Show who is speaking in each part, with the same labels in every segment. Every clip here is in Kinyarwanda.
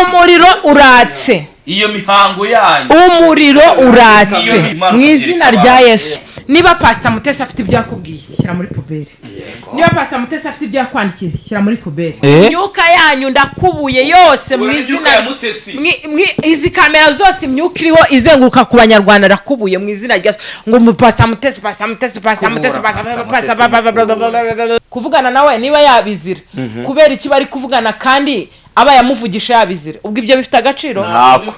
Speaker 1: Umuriro uratse.
Speaker 2: Iyo mihango yanyu.
Speaker 1: Umuriro uratse.
Speaker 2: Iyo
Speaker 1: mu izina rya Yesu. Niba Pasita Mutesi afite ibyo yakubwiye, shyira muri poubelle. Niba Pasita Mutesi afite ibyo yakwandikiye, shyira muri poubelle. Imyuka yanyu ndakubuye yose mu
Speaker 2: Ubona
Speaker 1: izina
Speaker 2: imyuka ya Mutesi.
Speaker 1: Izi kamera zose, imyuka iriho izenguruka ku Banyarwanda, ndakubuye mu izina rya Yesu. Ngo mu Pasita Mutesi, Pasita Mutesi, Pasita Mutesi,
Speaker 2: Kubura
Speaker 1: Pasita
Speaker 2: Pastor
Speaker 1: Pasita
Speaker 2: Mutesi.
Speaker 1: Ba- ba- ba- ba- ba- ba- ba- ba- kuvugana nawe niba yabizira, kubera iki bari kuvugana kandi aba yamuvugisha yabizira? Ubwo ibyo bifite agaciro?
Speaker 2: Ntako.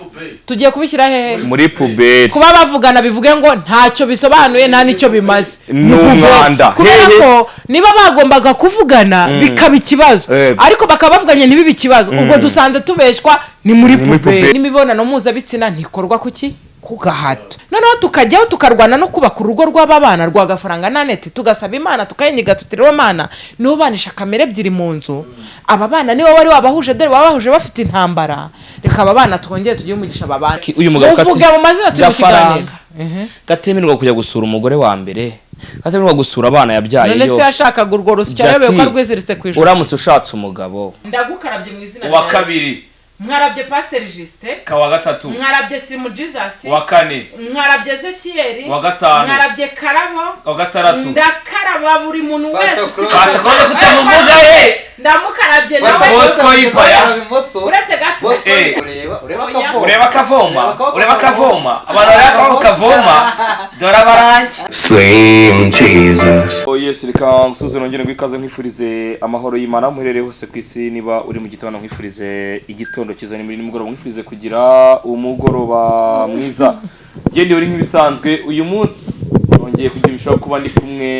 Speaker 1: Tugiye kubishyira hehe?
Speaker 2: Muri poubelle.
Speaker 1: Kuba bavugana bivuge ngo ntacyo bisobanuye, nta n'icyo bimaze.
Speaker 2: Ni umwanda.
Speaker 1: Kubera
Speaker 2: Hehe.
Speaker 1: ko niba bagombaga kuvugana bikaba ikibazo, ariko bakaba bavuganye ntibibe ikibazo, ubwo dusanze tubeshywa. Ni muri
Speaker 2: Ni muri
Speaker 1: poubelle.
Speaker 2: poubelle.
Speaker 1: N'imibonano mpuzabitsina ntikorwa kuki? Ku gahato. Noneho tukajyaho tukarwana no kubaka urugo rw'aba bana rwa Gafaranga na Neti, tugasaba Imana, tukayinyiga, tutiriwe Mana nibo banisha kamere ebyiri mu nzu. Aba bana niba wari wabahuje, dore wabahuje bafite intambara, reka aba bana twongere tugire umugisha aba bana.
Speaker 2: Uyu mugabo kati-
Speaker 1: Muvuge mu mazina, turi mu
Speaker 2: Gafaranga.
Speaker 1: kiganiro.
Speaker 2: Gatemererwa kujya gusura umugore wa mbere, gatemererwa gusura abana yabyaye.
Speaker 1: None
Speaker 2: yo
Speaker 1: se yashakaga urwo rusyo ayobewe ko
Speaker 2: Jackie,
Speaker 1: arwiziritse ku ijosi?
Speaker 2: Uramutse ushatse umugabo
Speaker 1: Ndagukarabye mu izina
Speaker 2: uwa
Speaker 1: rya Yesu.
Speaker 2: kabiri.
Speaker 1: Mwarabye Pasiteri Justin.
Speaker 2: Kawa gatatu.
Speaker 1: Mwarabye Simu Jesus.
Speaker 2: Uwa kane.
Speaker 1: Mwarabye Ezekiyeli.
Speaker 2: Uwa gatanu.
Speaker 1: Mwarabye Karabo.
Speaker 2: Uwa gatandatu.
Speaker 1: Ndakaraba buri muntu wese.
Speaker 3: Pastor Claude.
Speaker 2: Pastor Claude kutamuvuga ye.
Speaker 1: Ndamukarabye nawe.
Speaker 2: Bosco Yipaya.
Speaker 1: Uretse gato.
Speaker 3: Bosco.
Speaker 2: Eh.
Speaker 3: Ureba
Speaker 1: Oya.
Speaker 3: akavoma.
Speaker 2: Ureba akavoma.
Speaker 3: Ureba
Speaker 2: Ureba akavoma, abantu bareba akaboko kavoma, dore abarangi.
Speaker 4: Slim Jesus.
Speaker 2: Oh yes, reka ngusuhuze, nongere ngo ikaze, nkwifurize amahoro y'Imana muherereye hose ku isi. Niba uri mu gitondo, nkwifurize igitondo cyiza, ni muri nimugoroba, nkwifurize kugira umugoroba mwiza. Ngende uri nk'ibisanzwe, uyu munsi nongeye kugira ibishobora kuba ndi kumwe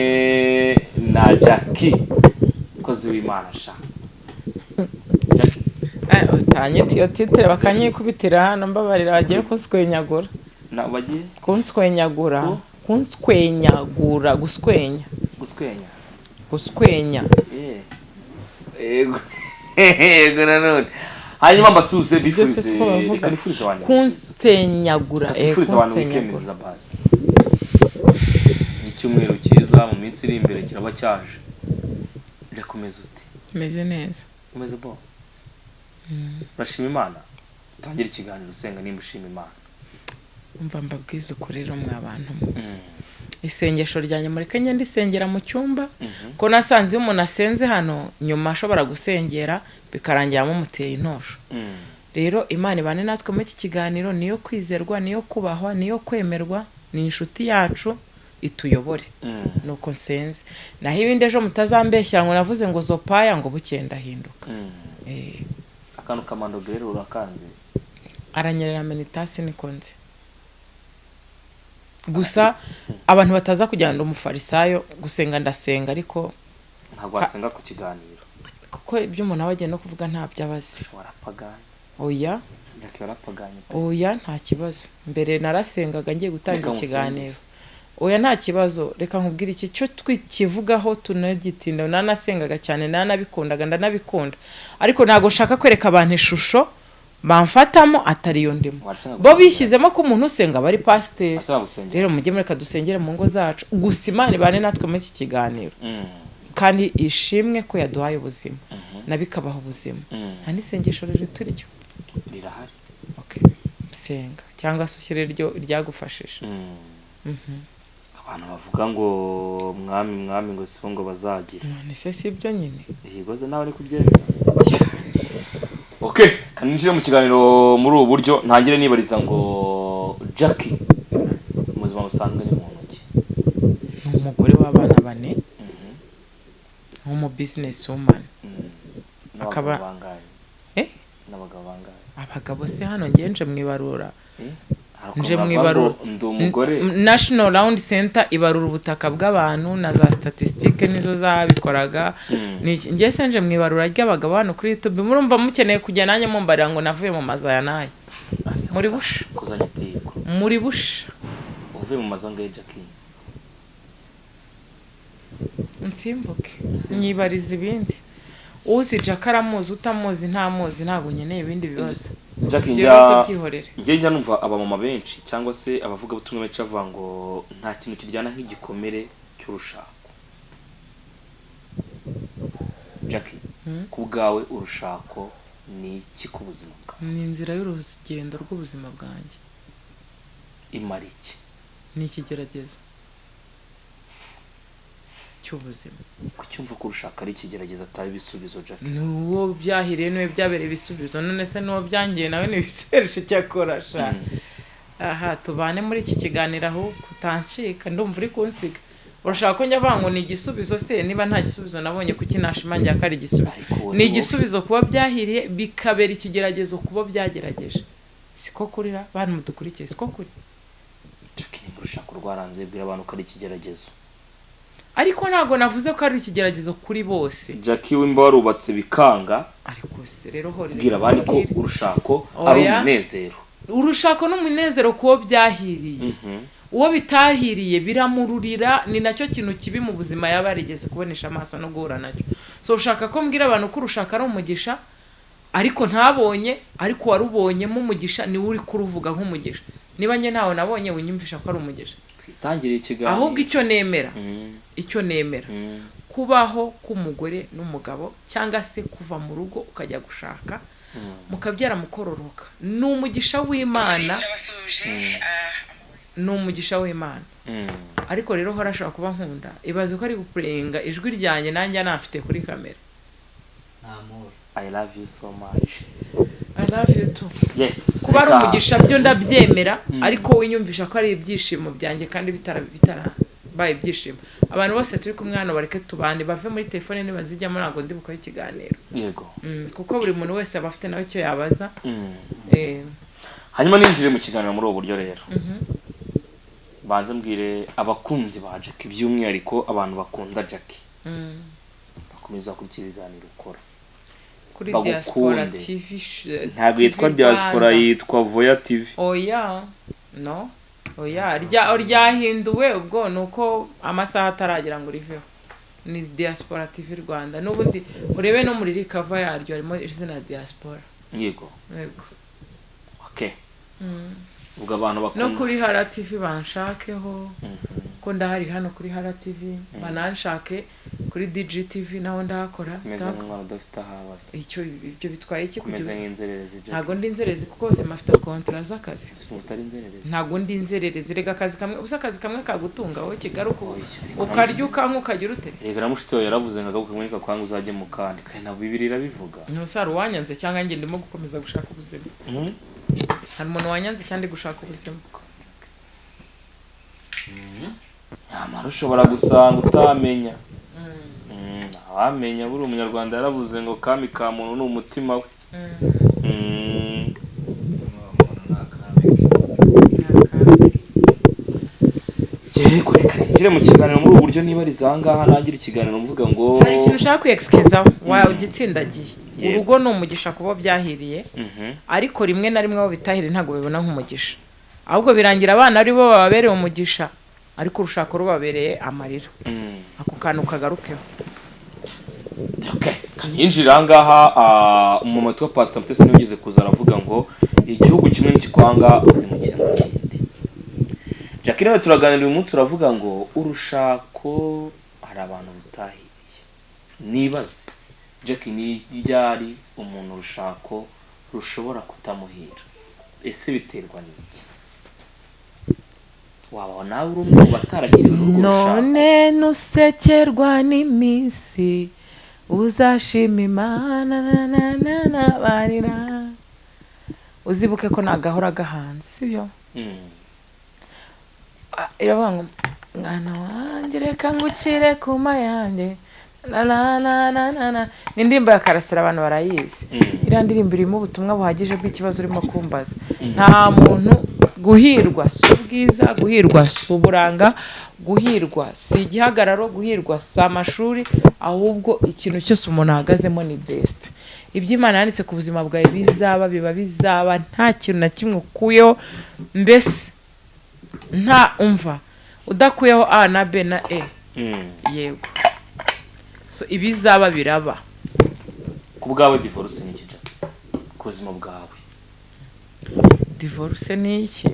Speaker 2: na Jackie, umukozi w'Imana sha Jackie.
Speaker 1: Utanyita iyo titre bakanyikubitira hano, mbabarira, bagiye kunswenyagura.
Speaker 2: Na bagiye
Speaker 1: Kunswenyagura, kunswenyagura, guswenya.
Speaker 2: Guswenya.
Speaker 1: Guswenya.
Speaker 2: Yego yego, nanone hanyuma mbasuhuze,
Speaker 1: Byose
Speaker 2: bifurize
Speaker 1: siko bavuga.
Speaker 2: reka nifurize abantu
Speaker 1: Kunsenyagura,
Speaker 2: nifurize abantu
Speaker 1: kunsenyagura.
Speaker 2: weekend nziza basi. Icyumweru cyiza mu minsi iri imbere kiraba cyaje. Jakomeza ute?
Speaker 1: Meze neza.
Speaker 2: Umeze bo, urashima Imana? Utangire ikiganiro usenga nimba ushima Imana.
Speaker 1: Umva mbabwize ukuri rero, mwa bantu mwe, isengesho ryanjye mureke ngende ndisengera mu cyumba, ko nasanze iyo umuntu asenze hano nyuma ashobora gusengera bikarangira mumuteye intosho. Rero Imana ibane natwe muri iki kiganiro. Niyo kwizerwa, niyo kubahwa, niyo kwemerwa, ni inshuti yacu, ituyobore. Nuko nsenze, naho ibindi ejo mutazambeshya ngo navuze ngo zopaya, ngo bukeye ndahinduka.
Speaker 2: Akantu kamando rero urakanze.
Speaker 1: Aranyerera menitasi, niko nzi gusa. Abantu bataza kugira ngo umufarisayo, gusenga ndasenga, ariko
Speaker 2: Ntabwo wasenga ku kiganiro.
Speaker 1: Kuko ibyo umuntu aba agiye no kuvuga ntabyo aba azi.
Speaker 2: Warapaganye.
Speaker 1: Oya.
Speaker 2: Jackie, warapaganye pe.
Speaker 1: Oya, nta kibazo. Mbere narasengaga ngiye gutanga
Speaker 2: Reka
Speaker 1: ikiganiro. Oya, nta kibazo. Reka nkubwire, iki cyo twikivugaho tunagitinda. Nanasengaga cyane, nanabikundaga, ndanabikunda, ariko ntabwo nshaka kwereka abantu ishusho bamfatamo atari yo ndimo.
Speaker 2: Wasenga
Speaker 1: Bo
Speaker 2: gusengera.
Speaker 1: bishyizemo ko umuntu usenga aba ari pasiteri.
Speaker 2: Wasenga gusengera.
Speaker 1: Rero mujye mureka dusengere mu ngo zacu. Gusa Imana ibane natwe muri iki kiganiro, kandi ishimwe ko yaduhaye ubuzima, nabo ikabaha ubuzima. Nta n'isengesho riri turyo.
Speaker 2: Rirahari.
Speaker 1: Okay. Senga cyangwa se ushyire iryo ryagufashije.
Speaker 2: Abantu bavuga ngo "Mwami, Mwami" ngo sibo ngo bazagira.
Speaker 1: None se si ibyo nyine?
Speaker 2: Ihigoze nawe ari kubyemera. Okay, kaninjire mu kiganiro muri ubu buryo, ntangire nibariza ngo Jackie mu buzima busanzwe ni muntu ki?
Speaker 1: Ni umugore w'abana bane, nk'umu business woman.
Speaker 2: N'abagabo bangahe?
Speaker 1: Eh?
Speaker 2: N'abagabo bangahe?
Speaker 1: Abagabo se hano ngenje mu ibarura?
Speaker 2: Eh? Hari ukuntu
Speaker 1: Nje mu
Speaker 2: bavuga
Speaker 1: ibarura.
Speaker 2: ngo ndi umugore.
Speaker 1: National Land Center ibarura ubutaka bw'abantu na za statistique nizo zabikoraga. Njye se nje mu ibarura ry'abagabo hano kuri YouTube? Murumva mukeneye kujya nanjye mumbarira ngo navuye mu mazu aya n'aya? Muri busha.
Speaker 2: Kuzanya itiko.
Speaker 1: Muri busha.
Speaker 2: Uvuye mu mazu angahe, Jackie?
Speaker 1: Nsimbuke.
Speaker 2: Nsimbuke.
Speaker 1: Nyibariza ibindi. Uzi Jack aramuzi, utamuzi ntamuzi. Ntabwo nkeneye ibindi bibazo.
Speaker 2: Jackie,
Speaker 1: Ibyo bibazo
Speaker 2: njya
Speaker 1: byihorere.
Speaker 2: Njye njya numva abamama benshi cyangwa se abavugabutumwa benshi bavuga ngo nta kintu kiryana nk'igikomere cy'urushako. Jackie, ku bwawe urushako Ni iki ku buzima bwawe?
Speaker 1: Ni inzira y'urugendo rw'ubuzima bwanjye.
Speaker 2: Imara iki?
Speaker 1: Ni ikigeragezo cy'ubuzima.
Speaker 2: Kucyumva ko urushaka ari ikigeragezo, ataba ibisubizo, Jackie?
Speaker 1: Ni uwo byahiriye niwe byabereye ibisubizo. None se n'uwo byangiye nawe ni ibiseresho? Cyakora sha, aha tubane muri iki kiganiro ahubwo utancika. Ndumva uri kunsiga, urashaka ko njya avuga ngo ni igisubizo. Se niba nta gisubizo nabonye, kuki nashimangira ko ari igisubizo?
Speaker 2: Ariko wowe
Speaker 1: Ni igisubizo kuba byahiriye, bikabera ikigeragezo kuba byagerageje. Siko kurira bantu mudukurikiye, siko kuri.
Speaker 2: Jackie, nimba urushaka rwaranze, bwira abantu ko ari ikigeragezo.
Speaker 1: Ariko ntabwo navuze ko ari ikigeragezo kuri bose.
Speaker 2: Jackie, wimba warubatse bikanga,
Speaker 1: Ariko se rero hori
Speaker 2: bwira abandi ko urushako ari
Speaker 1: Oya.
Speaker 2: umunezero.
Speaker 1: Urushako n'umunezero kuwo byahiriye. Uwo bitahiriye biramururira, ni nacyo kintu kibi mu buzima yaba yarigeze kubonesha amaso no guhura nacyo. So ushaka ko mbwira abantu ko urushaka ari umugisha, ariko ntabonye, ariko warubonyemo umugisha niwe uri kuruvuga nk'umugisha. Niba njye ntawe nabonye, winyumvisha ko ari umugisha.
Speaker 2: Twitangire ikiganiro.
Speaker 1: Ahubwo icyo nemera, icyo nemera, kubaho k'umugore n'umugabo, cyangwa se kuva mu rugo ukajya gushaka, mukabyara, mukororoka, ni umugisha w'Imana, ni umugisha w'Imana. Ariko rero hora ashobora kuba nkunda, ibaze ko ari gupurenga ijwi ryanjye nanjye anafite kuri kamera.
Speaker 2: I love you so much.
Speaker 1: I love you too.
Speaker 2: Yes.
Speaker 1: Kuba ari umugisha byo ndabyemera, ariko winyumvisha ko ari ibyishimo byanjye kandi bitarabaye ibyishimo. Abantu bose turi kumwe hano bareke tubane, bave muri telefone nibazijyamo, ntabwo ndi bukore ikiganiro. Kuko buri muntu wese aba afite nawe icyo yabaza.
Speaker 2: Hanyuma ninjire mu kiganiro muri ubu buryo rero, banze mbwire abakunzi ba Jackie, by'umwihariko abantu bakunda Jackie, bakomeza kurikira ibiganiro ukora,
Speaker 1: Kuri
Speaker 2: bagukunde.
Speaker 1: Diaspora TV
Speaker 2: Ntabwo
Speaker 1: TV
Speaker 2: yitwa Diaspora,
Speaker 1: Rwanda.
Speaker 2: yitwa Voya TV.
Speaker 1: Oya, no, oya, ryahinduwe ubwo ni uko amasaha ataragira ngo riveho. Ni Diaspora TV Rwanda n'ubundi, urebe no muri cover yaryo harimo izina Diaspora. Yego.
Speaker 2: Okay, ubwo abantu
Speaker 1: No
Speaker 2: bakunda
Speaker 1: kuri Hara TV banshakeho, ko ndahari hano kuri Hara TV, bananshake kuri DGTV naho ndahakora.
Speaker 2: Umeze nk'umwana udafite aho abaza.
Speaker 1: Icyo ibyo bitwaye iki
Speaker 2: Umeze
Speaker 1: kugira
Speaker 2: nk'inzererezi, Jackie.
Speaker 1: Ntabwo ndi inzererezi, kuko hose mafite kontara z'akazi.
Speaker 2: Utari inzererezi?
Speaker 1: Ntabwo ndi inzererezi. Rega akazi kamwe, ubusa akazi kamwe kagutunga wowe Kigali
Speaker 2: Oya, ariko
Speaker 1: ukarya, ukanywa, ukagira ute?
Speaker 2: Rega na mushiki wawe yaravuze ngo agaruke muri kakwanga uzajye mu kandi, kandi na Bibiliya irabivuga.
Speaker 1: Ntusari uwanyanze cyangwa njye ndimo gukomeza gushaka ubuzima? Hari umuntu wanyanze cyangwa ndi gushaka ubuzima?
Speaker 2: Nyamara ushobora gusanga utamenya. Ntawamenya, buri umunyarwanda yaravuze ngo kami ka muntu ni umutima we.
Speaker 3: Umuntu ni akami ke.
Speaker 2: Yego, reka ninjire mu kiganiro muri ubu buryo. Niba ari ahangaha nangira ikiganiro mvuga ngo
Speaker 1: Hari ikintu ushaka kwiyexcusaho, wawe ugitsindagiye.
Speaker 2: Yego.
Speaker 1: Urugo ni umugisha kuba byahiriye, ariko rimwe na rimwe abo bitahiriye ntabwo babibona nk'umugisha, ahubwo birangira abana ari bo bababereye umugisha, ariko urushako rubabereye amarira. Ako kantu kagarukeho.
Speaker 2: Okay. Yinjira ahangaha, umumama witwa Pastor Mutesi niwe ugeze kuza aravuga ngo igihugu kimwe nikikwanga uzimukira mu kindi. Jackie, nawe turaganira uyu munsi, uravuga ngo urushako hari abantu rutahiriye. Nibaze Jackie, ni ryari umuntu urushako rushobora kutamuhira? Ese biterwa n'iki? Waba nawe uri umwe mu batarahiriwe n'urwo rushako?
Speaker 1: None nusekerwa n'iminsi, uzashima Imana na na na na barira, uzibuke ko nagahora gahanze, sibyo? Ah, iravuga ngo mwana wanjye reka ngucire ku mayanjye na na na na na na. Ni indirimbo ya Karasira, abantu barayizi. Iriya ndirimbo irimo ubutumwa buhagije bw'ikibazo urimo kumbaza. Nta muntu guhirwa si ubwiza, guhirwa si uburanga, guhirwa si igihagararo, guhirwa si amashuri, ahubwo ikintu cyose umuntu ahagazemo ni destin. Ibyo Imana yanditse ku buzima bwawe bizaba, biba bizaba, nta kintu na kimwe ukuyeho, mbese nta umva udakuyeho A na B na E. Yego, so ibizaba biraba.
Speaker 2: Ku bwawe divorce ni iki, Jackie? Ku buzima bwawe.
Speaker 1: Divorce ni iki?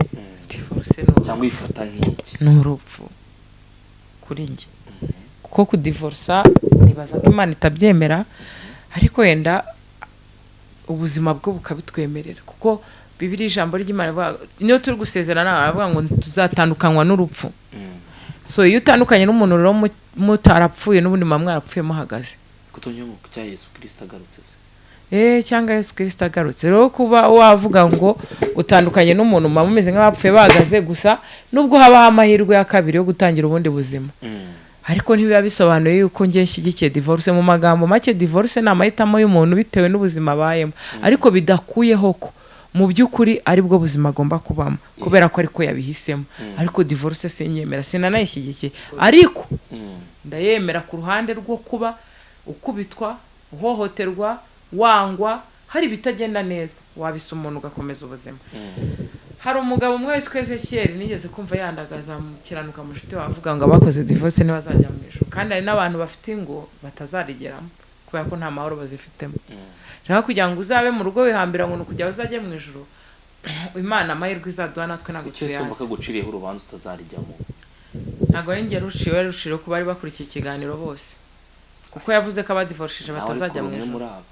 Speaker 1: Divorce ni urupfu.
Speaker 2: Cyangwa uyifata nk'iki?
Speaker 1: Ni urupfu kuri njye, kuko kudivorsa nibaza ko Imana itabyemera, ariko wenda Ubuzima bwo bukabitwemerera, kuko Bibiri, ijambo ry'Imana niyo turi gusezerana, baravuga ngo tuzatandukanywa n'urupfu. So iyo utandukanye n'umuntu rero mutarapfuye, n'ubundi muba mwarapfuye muhagaze.
Speaker 2: Kutongera ngo cya Yesu Kirisita agarutse se?
Speaker 1: Cyangwa Yesu Kirisita agarutse. Rero kuba wavuga ngo utandukanye n'umuntu, muba mumeze nk'abapfuye bahagaze gusa, nubwo habaho amahirwe ya kabiri yo gutangira ubundi buzima, ariko ntibiba bisobanuye yuko njye nshyigikiye divorce. Mu magambo make, divorce ni amahitamo y'umuntu bitewe n'ubuzima abayemo, ariko bidakuyeho ko mu by'ukuri aribwo buzima agomba kubamo kubera ko ariko yabihisemo. Ariko divorce sinyemera, sinanayishyigikiye, ariko ndayemera ku ruhande rwo kuba ukubitwa, uhohoterwa, wangwa, hari ibitagenda neza, wabisa umuntu ugakomeza ubuzima. Hari umugabo umwe witwa Ezekiel nigeze kumva yandagaza mu kiranuka mushuti wawe, avuga ngo abakoze divorce ntibazajya mu ijuru, kandi hari n'abantu bafite ingo batazarigeramo kubera ko nta mahoro bazifitemo. Rero kugira ngo uzabe mu rugo wihambira ngo ni ukugira ngo uzajye mu ijuru, Imana amahirwe izaduha natwe ntabwo
Speaker 2: Icyo se wumva
Speaker 1: tuyazi.
Speaker 2: ko aguciriyeho urubanza utazarijyamo?
Speaker 1: Ntabwo ari njye ruciwe, ruciwe ku bari bakurikiye ikiganiro bose, kuko yavuze ko abadivorishije
Speaker 2: Nawe ariko
Speaker 1: batazajya mu
Speaker 2: uri umwe
Speaker 1: ijuru.
Speaker 2: muri abo.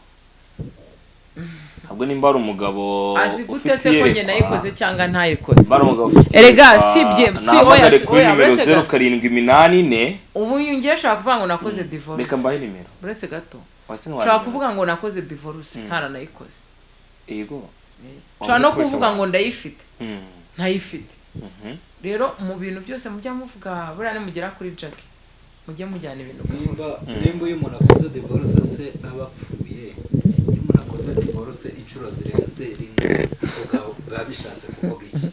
Speaker 2: Ntabwo nimba ari umugabo
Speaker 1: Azi gute
Speaker 2: ufite
Speaker 1: se ko njye
Speaker 2: iyerekwa,
Speaker 1: nayikoze cyangwa ntayikoze?
Speaker 2: nimba ari umugabo ufite
Speaker 1: Erega,
Speaker 2: iyerekwa,
Speaker 1: si
Speaker 2: nahamagare
Speaker 1: oya, si
Speaker 2: kuri
Speaker 1: oya,
Speaker 2: nimero
Speaker 1: uretse
Speaker 2: zeru
Speaker 1: gato.
Speaker 2: karindwi iminani ine.
Speaker 1: Ubu ngiye nshaka kuvuga ngo nakoze divorce.
Speaker 2: Reka mbahe nimero.
Speaker 1: Uretse gato.
Speaker 2: Watse
Speaker 1: Nshobora kuvuga ngo nakoze divorce ntaranayikoze.
Speaker 2: Yego.
Speaker 1: Nshobora no
Speaker 2: Wabuze
Speaker 1: kuvuga
Speaker 2: kubeshya.
Speaker 1: ngo ndayifite ntayifite. Rero mu bintu byose mujya muvuga, buriya nimugera kuri Jackie mujye mujyana ibintu gahoro.
Speaker 3: Nimba iyo umuntu akoze divorce se aba apfuye? Iyo umuntu akoze divorce inshuro zirenze rimwe, ubwo biba bishatse kuvuga iki?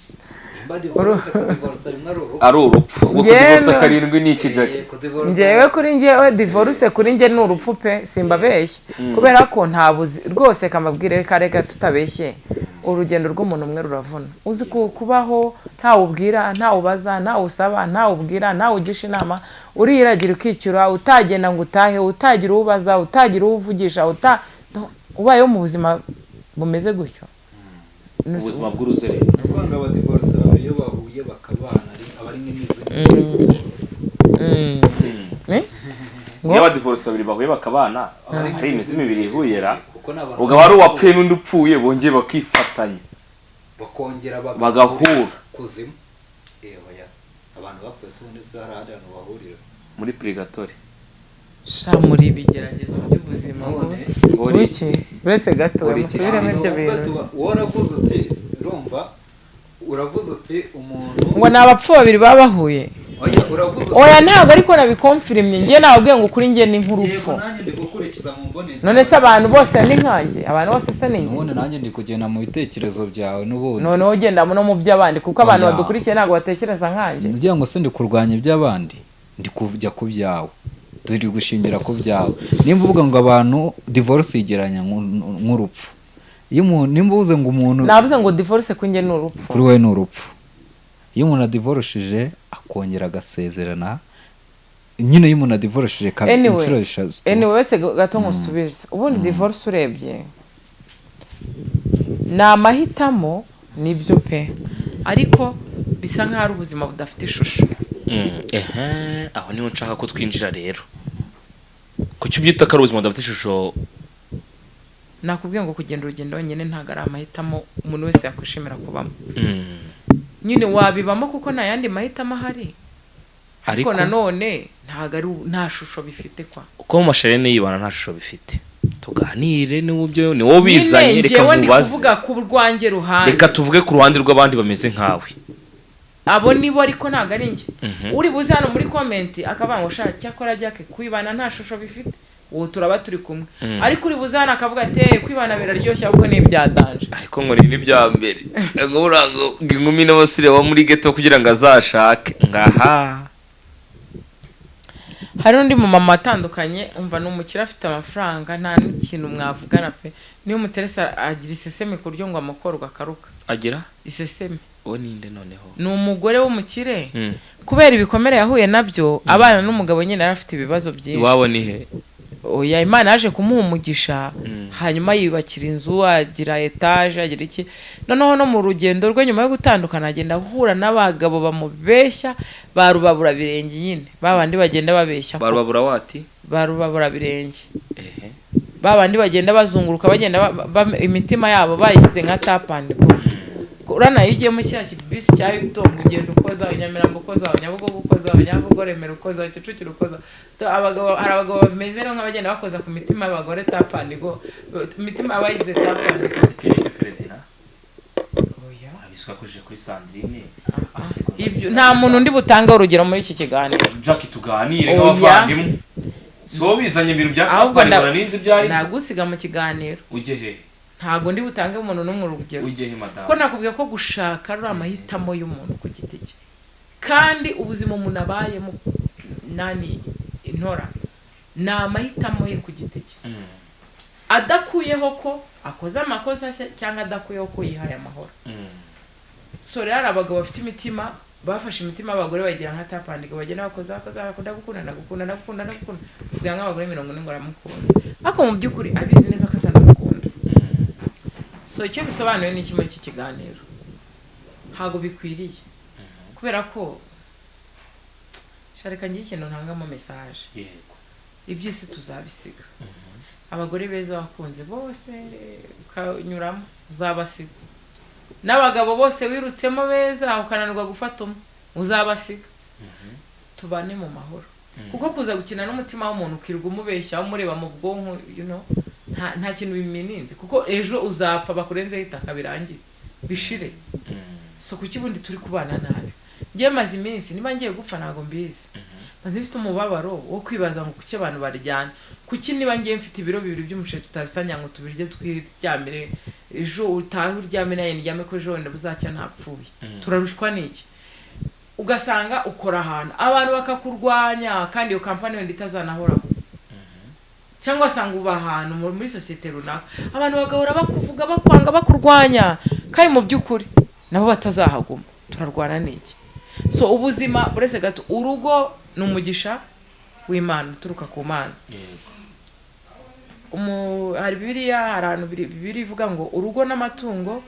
Speaker 3: Nimba divorce, kudivorce rimwe ari urupfu.
Speaker 2: Ari urupfu. Ubwo
Speaker 1: Njyewe
Speaker 2: kudivorce karindwi ni iki, Jackie?
Speaker 3: Kudivorce-
Speaker 1: Njyewe, kuri njyewe, divorce kuri njye ni urupfu pe, simbabeshye, kubera ko nta buzi rwose. Kamabwire, reka reka tutabeshye, urugendo rw'umuntu umwe ruravuna. Uzi kubaho ntawe ubwira, ntawe ubaza, ntawe usaba, ntawe ubwira, ntawe ugisha inama, uriragira ukicyura, utagenda ngo utahe, utagira uwo ubaza, utagira uwo uvugisha, ubayeho mu buzima bumeze gutyo.
Speaker 2: Ubuzima bw'uruzerero.
Speaker 3: Ni ukuvuga ngo abadivorce babiri iyo bahuye bakabana aba ari nk'imizigo.
Speaker 1: Eh?
Speaker 2: Iyo abadivorce babiri bahuye bakabana, hari imizimu ibiri ihuyera.
Speaker 3: Kuko ni abantu
Speaker 2: Ubwo aba ari uwapfuye n'undi upfuye bongeye bakifatanya,
Speaker 3: bakongera
Speaker 2: bagahura.
Speaker 3: Kuzimu. Oya, abantu bapfuye se ubundi se hari ahandi hantu bahurira?
Speaker 2: Muri purigatori.
Speaker 1: Sha, muri ibigeragezo by'ubuzima ngo
Speaker 3: None
Speaker 1: buke, uretse gato
Speaker 2: Uri iki?
Speaker 1: musubiremo ibyo bintu.
Speaker 3: Wowe uravuze uti, urumva, uravuze uti umuntu
Speaker 1: Ngo ni abapfu babiri baba bahuye.
Speaker 3: Oya, uravuze uti
Speaker 1: Oya, ntabwo ariko nabikomfirimye. Njye nababwiye ngo kuri njye ni nk'urupfu.
Speaker 3: Yego, nanjye ndi gukurikiza mu mbonezi.
Speaker 1: None se abantu bose ni nkanjye? Abantu bose se ni njye?
Speaker 3: Ubundi nanjye ndi kugenda mu bitekerezo byawe n'ubundi.
Speaker 1: Noneho ugenda no mu by'abandi, kuko abantu
Speaker 3: Oya.
Speaker 1: badukurikiye ntabwo batekereza nkanjye.
Speaker 3: Ugira ngo se ndi kurwanya iby'abandi? Ndi kujya ku byawe, turi gushingira ku byawe. Nimba uvuga ngo abantu divorce yigeranya nk'urupfu, iyo umuntu, nimba uvuze ngo umuntu
Speaker 1: Navuze ngo divorce kuri njye ni urupfu.
Speaker 3: Kuri we ni urupfu. Iyo umuntu adivorishije akongera agasezerana nyine, iyo umuntu adivorishije kabiri,
Speaker 1: Anyway,
Speaker 3: inshuro eshatu.
Speaker 1: Anyway, wese gato nkusubize. Ubundi divorce urebye ni amahitamo, nibyo pe, ariko bisa nk'aho ari ubuzima budafite ishusho.
Speaker 2: Ehe, aho niho nshaka ko twinjira rero. Kuki ubyita ko ari ubuzima budafite ishusho?
Speaker 1: Nakubwiye ngo kugenda urugendo wenyine ntabwo ari amahitamo umuntu wese yakwishimira kubamo. Nyine wabibamo kuko nta yandi mahitamo ahari, ariko
Speaker 2: Ariko
Speaker 1: nanone ntabwo ari nta shusho bifite kwa.
Speaker 2: Uko mu masharene yibana nta shusho bifite, tuganire n'ubyo ni wowe ubizanye.
Speaker 1: Nyine
Speaker 2: Reka
Speaker 1: njyewe ndi
Speaker 2: nkubaze.
Speaker 1: kuvuga ku rwanjye ruhande.
Speaker 2: Reka tuvuge ku ruhande rw'abandi bameze nkawe.
Speaker 1: Abo nibo, ariko ntabwo ari njye. Uri buze hano muri comment akavuga ngo shaka cyakora Jackie kwibana nta shusho bifite, uwo turaba turi kumwe. Ariko uri buze hano akavuga ati: "Eh, kwibana biraryoshye ahubwo ni ibya danger."
Speaker 2: Ariko ngo ni n'ibya mbere ngo buriya ngo inkumi n'abasore baba muri ghetto kugira ngo azashake ngaha.
Speaker 1: Hari undi mumama atandukanye, umva, ni umukire, afite amafaranga, nta n'ikintu mwavugana pe. Niyo umuterese agira iseseme ku buryo ngo amukorwa akaruka.
Speaker 2: Agira?
Speaker 1: Iseseme.
Speaker 2: Uwo ninde noneho?
Speaker 1: Ni umugore w'umukire. Kubera ibikomere yahuye nabyo abana n'umugabo nyine, yari afite ibibazo byinshi.
Speaker 2: Iwabo ni he?
Speaker 1: Oya, Imana yaje kumuha umugisha, hanyuma yiyubakira inzu, agira etaje, agira iki. Noneho no mu rugendo rwe nyuma yo gutandukana, agenda ahura n'abagabo bamubeshya, ba rubabura birenge nyine, ba bandi bagenda babeshya
Speaker 2: Barubabura wati?
Speaker 1: Ba rubabura birenge.
Speaker 2: Ehe.
Speaker 1: Ba bandi bagenda bazunguruka, bagenda imitima yabo bayigize nka tap and go. Urana iyo ugiye mu kiriya kibisi cya Yutongo, ugenda ukoza Nyamirambo, ukoza Nyabugogo, ukoza Nyabugogo, Remera, ukoza Kicukiro, ukoza abagabo. Hari abagabo bameze rero nk'abagenda bakoza ku mitima y'abagore, tap and go, imitima bayigize tap and go.
Speaker 2: Kereke Ferdinand.
Speaker 1: Oya.
Speaker 2: Abiswa akojeje kuri Sandrine.
Speaker 1: Ivyo nta muntu undi butange urugero muri iki kiganiro.
Speaker 2: Jackie, tuganire
Speaker 1: Oya.
Speaker 2: nk'abavandimwe. Si wowe bizanye ibintu bya
Speaker 1: Ahubwo
Speaker 2: tapani, ninzi ibyo ari byo.
Speaker 1: Nagusiga mu kiganiro.
Speaker 2: Ujye he?
Speaker 1: Ntabwo ndi butange umuntu n'umwe urugero.
Speaker 2: Ujye he, madamu?
Speaker 1: Ko nakubwiye ko gushaka ari amahitamo y'umuntu ku giti cye, kandi ubuzima umuntu abayemo nani intora ni amahitamo ye ku giti cye, adakuyeho ko akoze amakosa cyangwa adakuyeho ko yihaye amahoro. So rero hari abagabo bafite imitima, bafashe imitima y'abagore bagira nka tap and go, bagenda bakoza bakoza, bakunda gukunda, gukunda, gukunda, gukunda, kugira nk'abagore 40 ngo aramukunda, ariko mu by'ukuri abizi neza ko atanamukunda. So icyo bisobanuye ni iki muri iki kiganiro? Ntabwo bikwiriye, kubera ko shareka ngire ikintu ntangamo message. Iby'isi tuzabisiga. Abagore beza wakunze bose ukanyuramo uzabasiga, n'abagabo bose wirutsemo beza ukananirwa gufata umwe uzabasiga. Tubane mu mahoro, kuko kuza gukina n'umutima w'umuntu, ukirirwa umubeshya, umureba mu bwonko, nta kintu bimininze, kuko ejo uzapfa bakurenzeho itaka, birangire, bishire. So kuki ubundi turi kubana nabi? Ngiye maze iminsi, niba ngiye gupfa ntabwo mbizi, maze mfite umubabaro wo kwibaza ngo kuki abantu baryana? Kuki niba ngiye mfite ibiro 2 by'umuceri tutabisanya ngo tubirye twiryamire, ejo utahe uryame nawe ndyame, ko ejo wenda buzacya ntapfuye? Turarushwa n'iki? Ugasanga ukora ahantu abantu bakakurwanya, kandi iyo kampani wenda itazanahoraho, cyangwa wasanga uba ahantu muri sosiyete runaka, abantu bagahora bakuvuga, bakwanga, bakurwanya, kandi mu by'ukuri nabo batazahaguma. Turarwana n'iki? So ubuzima buretse gato, urugo ni umugisha w'Imana uturuka ku Mana. Hari Bibiliya, hari ahantu Bibiliya ivuga ngo urugo n'amatungo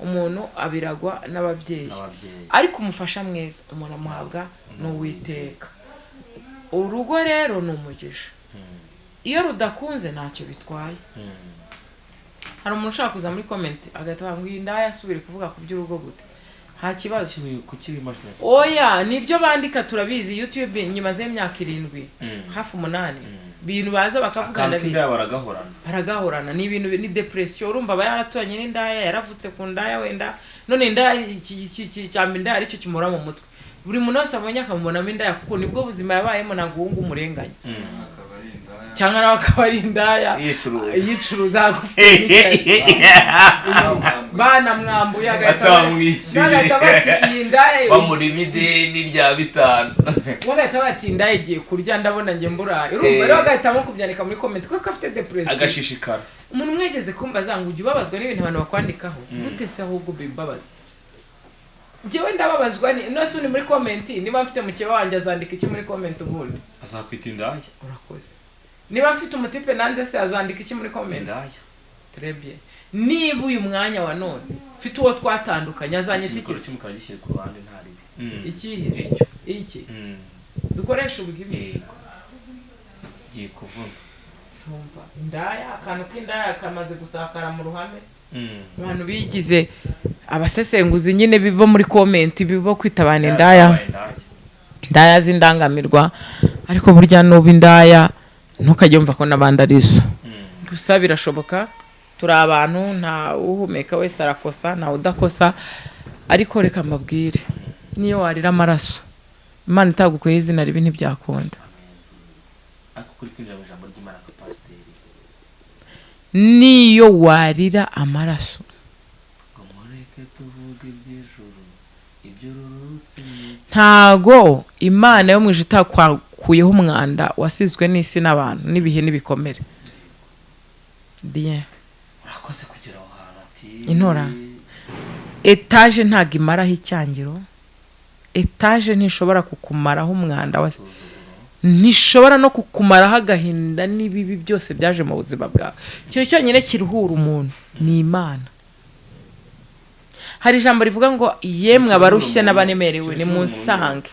Speaker 1: umuntu abiragwa n'ababyeyi,
Speaker 2: N'ababyeyi.
Speaker 1: ariko umufasha mwiza umuntu amuhabwa n'Uwiteka. Urugo rero ni umugisha. Iyo rudakunze ntacyo bitwaye. Hari umuntu ushaka kuza muri comment agahita avuga ngo iyi ndaya asubire kuvuga ku by'urugo gute? Nta kibazo.
Speaker 2: Kuki wimajina?
Speaker 1: Oya, nibyo bandika, turabizi. YouTube nyimazeho imyaka 7, hafi 8. Ibintu baza bakavuga
Speaker 2: Akantu
Speaker 1: ndabizi.
Speaker 2: k'indaya baragahorana.
Speaker 1: Baragahorana, ni ibintu, ni depression. Urumva aba yaraturanye n'indaya, yaravutse ku ndaya wenda, none indaya cyamba indaya aricyo kimura mu mutwe. Buri muntu wese abonye akamubonamo indaya, kuko nibwo buzima yabayemo. Ntabwo uwo nguwo umurenganya.
Speaker 3: Akaba ari indaya.
Speaker 1: Cyangwa nawe akaba ari indaya.
Speaker 2: Yicuruza.
Speaker 1: Yicuruza, agufite n'ishyari. Banamwambuye agahita
Speaker 2: Batamwishyuye.
Speaker 1: bagahita bati iyi ndaya
Speaker 2: Bamurimo ideni rya 5.
Speaker 1: Bagahita bati indaya igiye kurya, ndabona njye mburaye. Urumva rero agahitamo kubyandika muri comment kuko afite depression.
Speaker 2: Agashishikara.
Speaker 1: Umuntu umwegeze kumbaza ngo ujya ubabazwa n'ibintu abantu bakwandikaho gute se? Ahubwo bimbabaza njyewe, ndababazwa ni none se uri muri comment, niba mfite mukeba wanjye azandika iki muri comment ubundi?
Speaker 2: Azakwita indaya.
Speaker 1: Urakoze. Niba mfite umutipe nanze se azandika iki muri comment?
Speaker 2: Indaya.
Speaker 1: Très bien. Niba uyu mwanya wa none mfite uwo twatandukanye azanyita
Speaker 2: Ikimikoro
Speaker 1: iki?
Speaker 2: cy'umukara gishyire ku ruhande, nta ribi.
Speaker 1: Ikihe?
Speaker 2: Icyo.
Speaker 1: Iki dukoresha ubwimi.
Speaker 2: Yego, giye kuvuna.
Speaker 1: Ntumva indaya, akantu k'indaya kamaze gusakara mu ruhame. Abantu bigize abasesenguzi nyine biva muri comment, biva kwita abantu indaya.
Speaker 2: Yabaye indaya.
Speaker 1: Indaya z'indangamirwa. Ariko burya nuba indaya ntukajye wumva ko n'abandi ari zo. Gusa birashoboka, turi abantu, nta uhumeka wese arakosa, ntawe udakosa. Ariko reka mbabwire, niyo warira amaraso, Imana itagukuyeho izina ribi ntibyakunda.
Speaker 2: Ariko kuri kwinjira mu ijambo ry'Imana nka pasiteri.
Speaker 1: Niyo warira amaraso.
Speaker 2: Ngo mureke tuvuge iby'ijuru iby'ururutse ni
Speaker 1: Ntago Imana yo mu ijuru itakwakuyeho umwanda wasizwe n'isi n'abantu n'ibihe n'ibikomere. Bien.
Speaker 2: Urakoze kugera aho hantu ati
Speaker 1: Intora. Etaje ntago imaraho icyangiro, etaje ntishobora kukumaraho umwanda wa
Speaker 2: Isuzuguro.
Speaker 1: Ntishobora no kukumaraho agahinda n'ibibi byose byaje mu buzima bwawe. Ikintu cyonyine kiruhura umuntu ni Imana. Hari ijambo rivuga ngo yemwe abarushye n'abanemerewe nimunsange.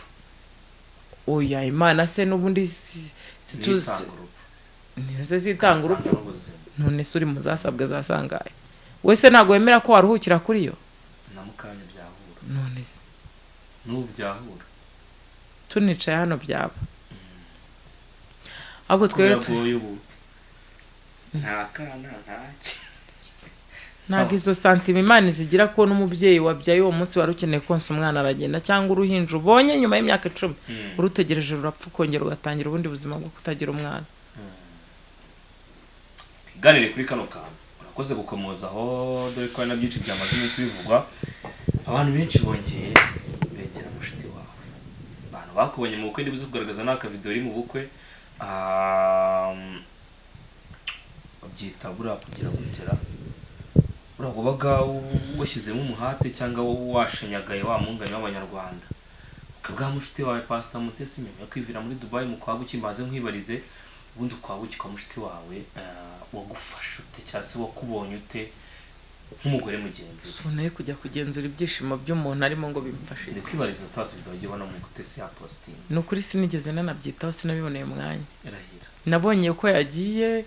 Speaker 1: Oya, Imana se n'ubundi
Speaker 2: Nitanga urupfu.
Speaker 1: Nizo zitanga urupfu.
Speaker 2: N'ubuzima.
Speaker 1: None se uri mu zasabwe zasangaye wese ntabwo wemera ko waruhukira kuri yo?
Speaker 2: Na mukanya byahura.
Speaker 1: None se
Speaker 2: N'ubu byahura.
Speaker 1: Tunicaye hano byaba, ahubwo twebwe
Speaker 2: Biragoye ubu, nta kana, ntaki.
Speaker 1: Ntabwo izo sentiments Imana zigira, ko n'umubyeyi wabyaye uwo munsi wari ukeneye konsa umwana aragenda, cyangwa uruhinja ubonye nyuma y'imyaka 10 urutegereje rurapfa, ukongera ugatangira ubundi buzima bwo kutagira umwana.
Speaker 2: Twiganire kuri kano kantu urakoze gukomozaho, dore ko hari na byinshi byamaze iminsi bivugwa. Abantu benshi bongeye begera mushiti wawe, abantu bakubonye mu bukwe, ndibuze kugaragaza n'akavidewo uri mu bukwe. Babyita buriya kugira gutera, buriya wabaga washyizemo umuhate cyangwa washenyagaye wa mungani w'Abanyarwanda ukabwa mushiti wawe Pastor Mutesi nyuma yo kwivira muri Dubai mu kwa buki. Mbanze nkwibarize, ubundi kwa buki kwa mushiti wawe, wagufasha ute cyangwa se wakubonye ute nk'umugore mugenzi we?
Speaker 1: Ubu nari kujya kugenzura ibyishimo by'umuntu arimo ngo bimfashe?
Speaker 2: Ndi kwibariza twa tuvidewo wagiye ubona mu Mutesi yapositinze.
Speaker 1: Ni ukuri sinigeze nanabyitaho, sinabiboneye umwanya.
Speaker 2: Irahira.
Speaker 1: Nabonye ko yagiye.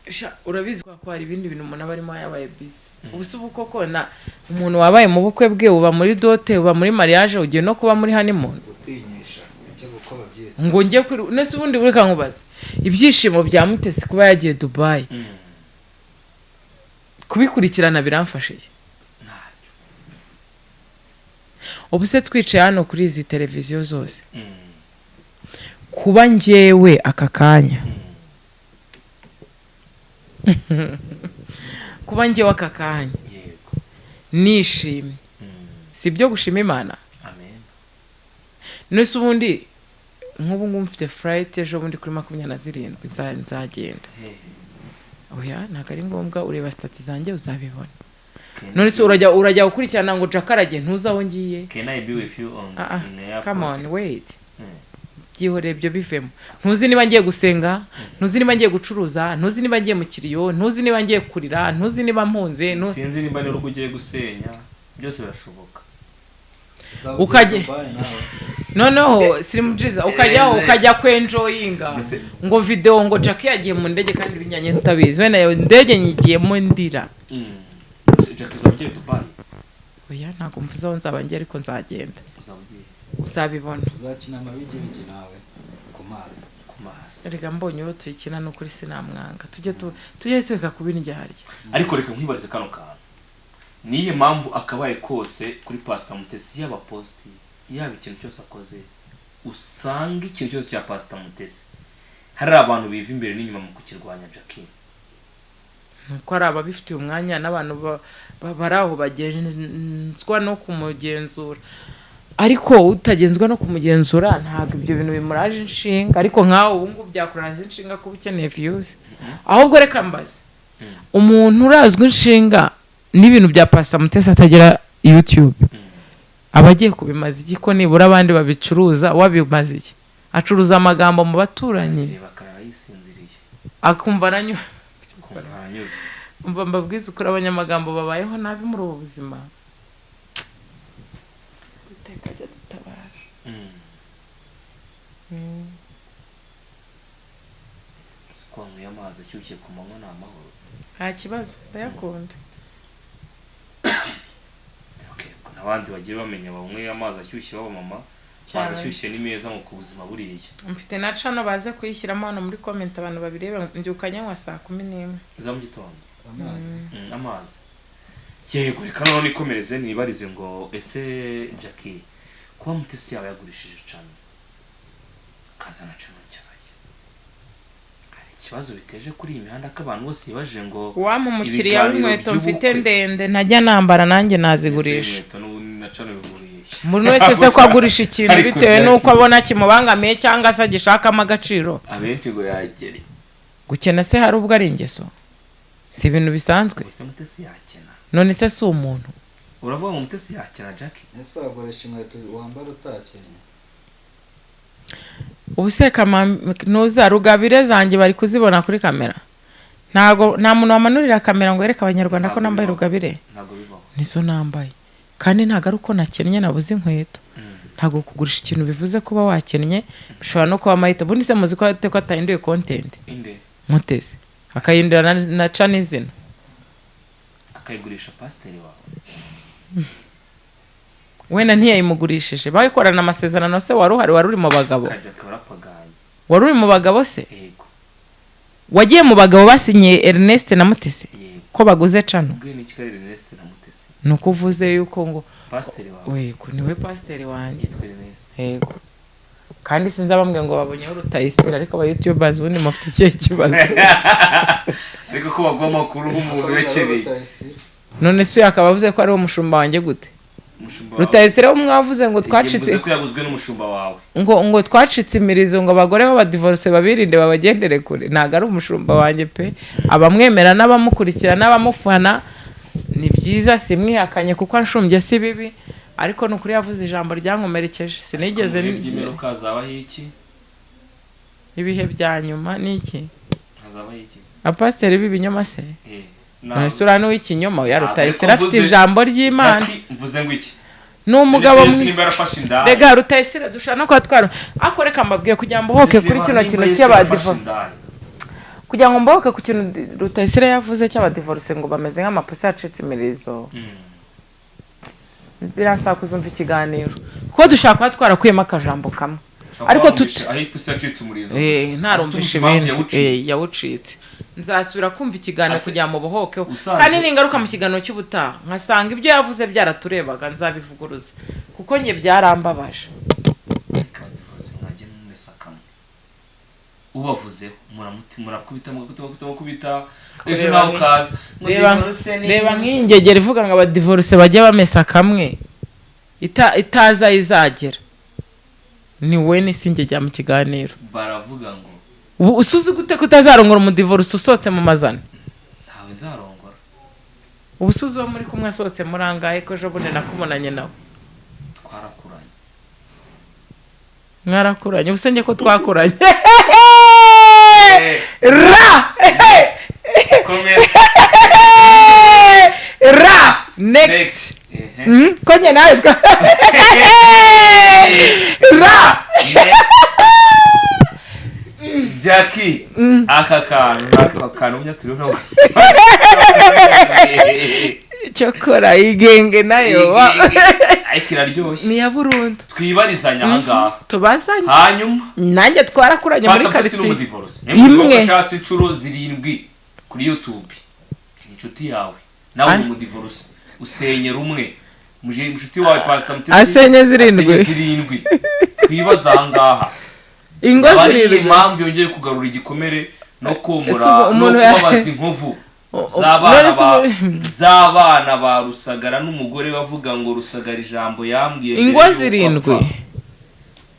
Speaker 1: Sha, urabizi ko hari ibindi bintu umuntu aba arimo, yabaye busy. Ubu se ubu koko na umuntu wabaye mu bukwe bwe, uba muri dot, uba muri mariage, ugiye no kuba muri honeymoon.
Speaker 3: Gutinyisha icyo uko babyita.
Speaker 1: Ngo njye kuri nese ubundi reka nkubaze, ibyishimo bya Mutesi kuba yagiye Dubai, kubikurikirana biramfashije?
Speaker 2: Ntacyo.
Speaker 1: Ubu se twicaye hano kuri izi televiziyo zose, kuba njyewe aka kanya, kuba njyewe aka kanya nishimye, si ibyo gushima Imana?
Speaker 2: Amen.
Speaker 1: Nese ubundi nk'ubu ngubu mfite flight ejo bundi kuri 27, nzagenda.
Speaker 2: Hehe?
Speaker 1: Oya, ntabwo ari ngombwa, ureba status zanjye uzabibona.
Speaker 2: Can
Speaker 1: None se urajya gukurikirana ngo Jack aragiye, ntuzi aho ngiye?
Speaker 2: Can I be with you on
Speaker 1: Ah, ah,
Speaker 2: in the airport?
Speaker 1: come on, wait. Byihoreye ibyo, bivemo. Ntuzi niba ngiye gusenga, ntuzi niba ngiye gucuruza, ntuzi niba ngiye mu kiriyo, ntuzi niba ngiye kurira, ntuzi niba mpunze
Speaker 2: Sinzi niba n'urugo ugiye gusenya, byose birashoboka.
Speaker 3: Uzaba ugiye Dubai nawe.
Speaker 1: Noneho sirimubyiza ukajyaho, ukajya kwenjoyinga ngo videwo ngo Jack yagiye mu ndege, kandi bijyanye ntabizi, wenda iyo ndege nyigiyemo ndira.
Speaker 2: Jack, uzaba ugiye Dubai?
Speaker 1: Oya, ntabwo mvuze aho nzaba ngiye, ariko nzagenda.
Speaker 2: Uzaba ugiye?
Speaker 1: Uzabibona.
Speaker 3: Uzakina amabigibigi nawe ku mazi.
Speaker 2: Ku mazi.
Speaker 1: Erega mbonye uwo tuyikina, ni ukuri sinamwanga. Tujye tureka kuba indyarya.
Speaker 2: Ariko reka nkwibarize kano kantu: niyihe mpamvu akabaye kose kuri Pastor Mutesi, yaba post, yaba ikintu cyose akoze, usanga ikintu cyose cya Pastor Mutesi hari abantu biva imbere n'inyuma mu kukirwanya, Jackie?
Speaker 1: Nuko hari ababifitiye umwanya n'abantu bari aho bagenzwa no kumugenzura, ariko utagenzwa no kumugenzura ntabwo ibyo bintu bimuraje inshinga. Ariko nkawe ubu ngubu byakuraje inshinga kuba ukeneye views. Ahubwo reka mbaze, umuntu urazwi inshinga n'ibintu bya Pastor Mutesi atagira YouTube, aba agiye kubimaza iki, ko nibura abandi babicuruza? Wabimaze iki? Acuruza amagambo mu baturanyi.
Speaker 2: Reba akarara yisinziriye.
Speaker 1: Akumva aranywa.
Speaker 2: Kumva aranyuzwe.
Speaker 1: Umva mbabwize ukuri, abanyamagambo babayeho nabi muri ubu buzima. Uwiteka ajya adutabara.
Speaker 2: Uzi ko wanyweye amazi ashyushye ku manywa ni amahoro?
Speaker 1: Nta kibazo, ndayakunda.
Speaker 2: Okay, ubwo n'abandi bagiye bamenya banyweye amazi ashyushye baba mama, amazi
Speaker 1: Cyane.
Speaker 2: ashyushye ni meza ngo ku buzima buriya.
Speaker 1: Mfite na channel, baze kuyishyiramo hano muri comment abantu babirebe. Mbyuka nyanywa saa 11.
Speaker 2: Za mu gitondo?
Speaker 3: Amazi.
Speaker 2: Amazi, yego. Reka noneho nikomereze nibarize ngo ese Jackie, kuba Mutesi yaba yagurishije channel akazana channel nshyashya, hari ikibazo biteje kuri iyi mihanda, ko abantu bose bibajije ngo
Speaker 1: Wampa umukiriya
Speaker 2: ibiganiro
Speaker 1: w'inkweto mfite
Speaker 2: by'ubukwe.
Speaker 1: ndende ntajya nambara, nanjye nazigurisha.
Speaker 2: Ese inkweto n'ubundi na channel bihuriye he?
Speaker 1: Umuntu wese se ko agurisha ikintu
Speaker 2: Ariko
Speaker 1: bitewe
Speaker 2: Jackie,
Speaker 1: n'uko abona kimubangamiye cyangwa se agishakamo agaciro?
Speaker 2: Abenshi ngo yagere.
Speaker 1: Gukena se hari ubwo ari ingeso? Si ibintu bisanzwe?
Speaker 2: Gusa Mutesi yakena?
Speaker 1: None se si umuntu?
Speaker 2: Uravuga ngo Mutesi yakena, Jackie?
Speaker 3: Ese wagurisha inkweto wambara utakennye?
Speaker 1: Ubu se ntuza rugabire zanjye bari kuzibona kuri kamera? Ntago nta muntu wamanurira kamera ngo yereke Abanyarwanda ko
Speaker 2: Ntabwo
Speaker 1: nambaye
Speaker 2: bibaho.
Speaker 1: rugabire.
Speaker 2: Ntabwo bibaho.
Speaker 1: Nizo nambaye, kandi ntabwo ari uko nakennye nabuze inkweto. Ntabwo kugurisha ikintu bivuze kuba wakennye, bishobora no kuba amahitamo. Ubundi se muzi ko ko atahinduye content?
Speaker 2: Inde?
Speaker 1: Mutesi akayindira na ca n'izina,
Speaker 2: akayigurisha pasiteri wawe.
Speaker 1: Wenda ntiyayimugurishije, bayikorana amasezerano se? Wari uhari? Wari uri mu bagabo?
Speaker 2: Kajya warapaganye.
Speaker 1: Wari uri mu bagabo se?
Speaker 2: Yego.
Speaker 1: Wagiye mu bagabo basinyiye Ernest na Mutesi
Speaker 2: Yego.
Speaker 1: ko baguze cano?
Speaker 2: Ubwe ni Kigali, Ernest na Mutesi.
Speaker 1: Ni uko uvuze yuko ngo
Speaker 2: Pasiteri wawe.
Speaker 1: Yego, niwe pasiteri wanjye.
Speaker 2: Yitwa Ernest.
Speaker 1: Yego, kandi sinzi abambwiye ngo babonyeho Rutayisire, ariko aba youtubers ubundi mufite ikihe kibazo?
Speaker 2: Ariko ko baguha amakuru nk'umuntu wekereye.
Speaker 1: None se uyu akaba avuze ko ari uwo mushumba wanjye gute?
Speaker 2: Umushumba wawe.
Speaker 1: Rutayisire wo mwavuze ngo
Speaker 2: Igihe
Speaker 1: twacitse
Speaker 2: mvuze ko yaguzwe n'umushumba wawe.
Speaker 1: ngo twacitse imirizo, ngo abagore b'abadivorce babirinde, babagendere kure. Ntabwo ari umushumba wanjye pe. Abamwemera n'abamukurikira n'abamufana ni byiza, simwihakanye kuko anshumbye si bibi, ariko ni ukuri yavuze ijambo ryankomerekeje, sinigeze
Speaker 2: Mu bihe by'imperuka hazabaho iki?
Speaker 1: Ibihe bya nyuma ni iki?
Speaker 2: Hazabaho iki?
Speaker 1: Abapasiteri b'ibinyoma se?
Speaker 2: Eh,
Speaker 1: None se uriya ni uw'ikinyoma ya
Speaker 2: Ntabwo
Speaker 1: Rutayisire
Speaker 2: ariko
Speaker 1: afite
Speaker 2: mvuze-
Speaker 1: ijambo ry'Imana.
Speaker 2: Jackie, mvuze ngo iki?
Speaker 1: Ni umugabo
Speaker 2: Yesu
Speaker 1: mwi
Speaker 2: nimba yarafashe indaya.
Speaker 1: Rega Rutayisire dushobora no kuba twara, ariko reka mbabwire kugira ngo mbohoke kuri kino
Speaker 2: Nimba
Speaker 1: kintu
Speaker 2: Yesu yarafashe
Speaker 1: cy'abadivorce,
Speaker 2: indaya.
Speaker 1: kugira ngo mbohoke ku kintu Rutayisire yavuze cy'abadivorce ngo bameze nk'amapusi yacitse imirizo, biransaba kuzumva ikiganiro kuko dushobora kuba twarakuyemo akajambo kamwe.
Speaker 2: Ushobora
Speaker 1: Ariko
Speaker 2: kuba aho ipusi yacitse umurizo
Speaker 1: Eh,
Speaker 2: gusa.
Speaker 1: ntarumvisha
Speaker 2: Atumva impamvu
Speaker 1: ibindi.
Speaker 2: yawucitse.
Speaker 1: Eh, yawucitse, nzasubira kumva ikiganiro kugira ngo mubohokeho. Kandi ningaruka mu kiganiro cy'ubutaha nkasanga ibyo yavuze byaraturebaga, nzabivuguruza kuko njye byarambabaje.
Speaker 2: Ariko abadivorce mwajye mumesa kamwe, ubavuzeho murakubita, mugakubita, mugakubita, mugakubita, ejo
Speaker 1: Reba
Speaker 2: nawe ukaza ngo divorce ni
Speaker 1: reba nk'iyi ngegera ivuga ngo abadivorce bajye bamesa kamwe, itaza izagera ni we n'isi ngegera mu kiganiro.
Speaker 2: Baravuga ngo
Speaker 1: Ubu usuze gute ko utazarongora umudivorce usohotse mu mazana?
Speaker 2: Ntawe nzarongora.
Speaker 1: Ubu usuze uwo muri kumwe asohotse muri angahe, ko ejo bundi nakubonanye nawe?
Speaker 2: Twarakuranye.
Speaker 1: Mwarakuranye? Ubu se njye ko twakuranye ra
Speaker 2: Komeza.
Speaker 1: Ra next.
Speaker 2: Next. Ehe.
Speaker 1: Ko njye nawe ra
Speaker 2: Next. Jackie, aka kantu aka kantu unyatiriwe ntabwo.
Speaker 1: Cyokora igenge nayo
Speaker 2: Ariko iraryoshye.
Speaker 1: Ni iya burundu.
Speaker 2: Twibarizanya ahangaha.
Speaker 1: Tubazanye.
Speaker 2: Hanyuma
Speaker 1: Nanjye twarakuranye muri
Speaker 2: Pata Pusi
Speaker 1: karitsiye.
Speaker 2: n'umudivorce
Speaker 1: Imwe.
Speaker 2: ashatse inshuro 7 kuri YouTube, ni inshuti yawe nawe uri umudivorce usenyera umwe. Mushuti wawe Pastor Mutesi
Speaker 1: Asenye 7.
Speaker 2: Asenye 7. Twibaza ahangaha
Speaker 1: Ingo
Speaker 2: aba ari
Speaker 1: 7.
Speaker 2: impamvu yongeye kugarura igikomere no
Speaker 1: Ese
Speaker 2: komora
Speaker 1: ubu
Speaker 2: no
Speaker 1: umuntu
Speaker 2: kubabaza inkovu z'abana
Speaker 1: None se
Speaker 2: ba z'abana ba Rusagara n'umugore bavuga ngo Rusagara ijambo yambwiye mbere
Speaker 1: Ingo
Speaker 2: y'uko
Speaker 1: 7.
Speaker 2: apfa.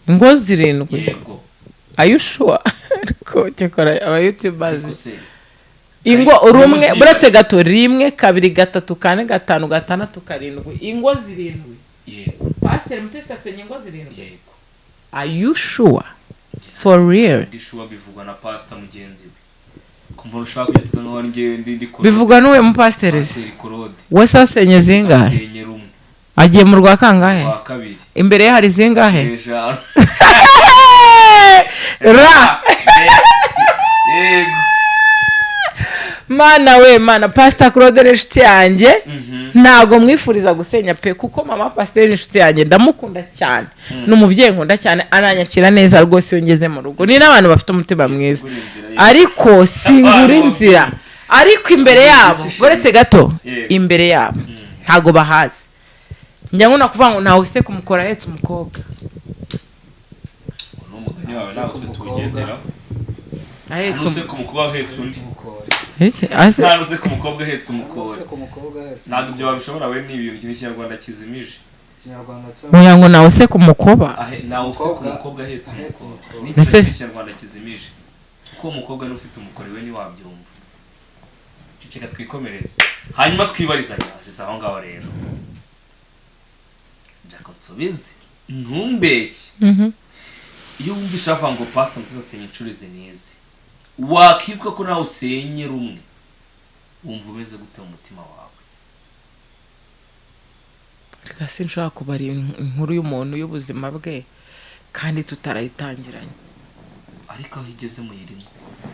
Speaker 1: Ingo 7?
Speaker 2: Yego.
Speaker 1: Are you sure? Ariko cyakora aba youtubers
Speaker 2: Ariko se
Speaker 1: ingo
Speaker 2: Ariko
Speaker 1: rumwe
Speaker 2: uzi-
Speaker 1: buretse gato, 1, 2, 3, 4, 5, 6, 7, ingo 7.
Speaker 2: Yego.
Speaker 1: Pasiteri Mutesi asenye ingo 7?
Speaker 2: Yego.
Speaker 1: Are you sure, for real?
Speaker 2: Ndi sure, bivugwa na pastor mugenzi we. Kumva ushaka kujya nkaho ari njye ndi Claude.
Speaker 1: Bivugwa n'uwe mupasiteri se?
Speaker 2: Pasiteri Claude.
Speaker 1: Wese asenye zingahe?
Speaker 2: Asenye rumwe.
Speaker 1: Agiye mu rwa kangahe?
Speaker 2: Wa kabiri.
Speaker 1: Imbere ye hari zingahe?
Speaker 2: 5.
Speaker 1: Ra
Speaker 2: Yego.
Speaker 1: Mana we, mana! Pasita Claude ni inshuti yanjye. Ntabwo mwifuriza gusenya pe, kuko mama pasiteri ni inshuti yanjye, ndamukunda cyane, ni umubyeyi nkunda cyane, aranyakira neza rwose iyo ngeze mu rugo, ni n'abantu bafite umutima mwiza.
Speaker 2: Singura inzira ye.
Speaker 1: Ariko singura inzira, ariko imbere yabo, uretse gato,
Speaker 2: Yego.
Speaker 1: imbere yabo ntabwo bahazi. Njya nkunda kuvuga ngo ntawe useka umukora ahetse umukobwa.
Speaker 2: Uwo ni umugani wawe, ntabwo twe tuwugenderaho.
Speaker 1: Ahetse
Speaker 2: Ntuseke umukobwa ahetse undi.
Speaker 3: Umukore.
Speaker 1: Iki?
Speaker 2: Nta nuseka umukobwa ahetse umukore.
Speaker 3: Useka umukobwa ahetse
Speaker 2: Ntabwo ibyo wabishobora we, ni ibintu cy'ikinyarwanda kizimije.
Speaker 3: Ikinyarwanda cyo
Speaker 1: Oya, ngo nawe useka umukoba.
Speaker 2: Nawe useka
Speaker 3: Umukobwa
Speaker 2: umukobwa ahetse
Speaker 3: ahetse
Speaker 2: umukore.
Speaker 3: umukobwa.
Speaker 2: Ni
Speaker 1: Ese-
Speaker 2: ikintu cy'ikinyarwanda kizimije, kuko uwo mukobwa niwe ufite umukore we, ntiwabyumva. Ceceka, twikomereze. Hanyuma twibarizanya ageze aho ngaho rero. Jacob, nsubize, ntumbeshye. Iyo wumvishe bavuga ngo Pastor Mutesi asenya inshuro izi n'izi, wakibuka ko nawe usenye rumwe, wumva umeze gute mu mutima wawe?
Speaker 1: Reka, sinshobora kubara inkuru y'umuntu y'ubuzima bwe kandi tutarayitangiranye.
Speaker 2: Ariko aho igeze muyirimo.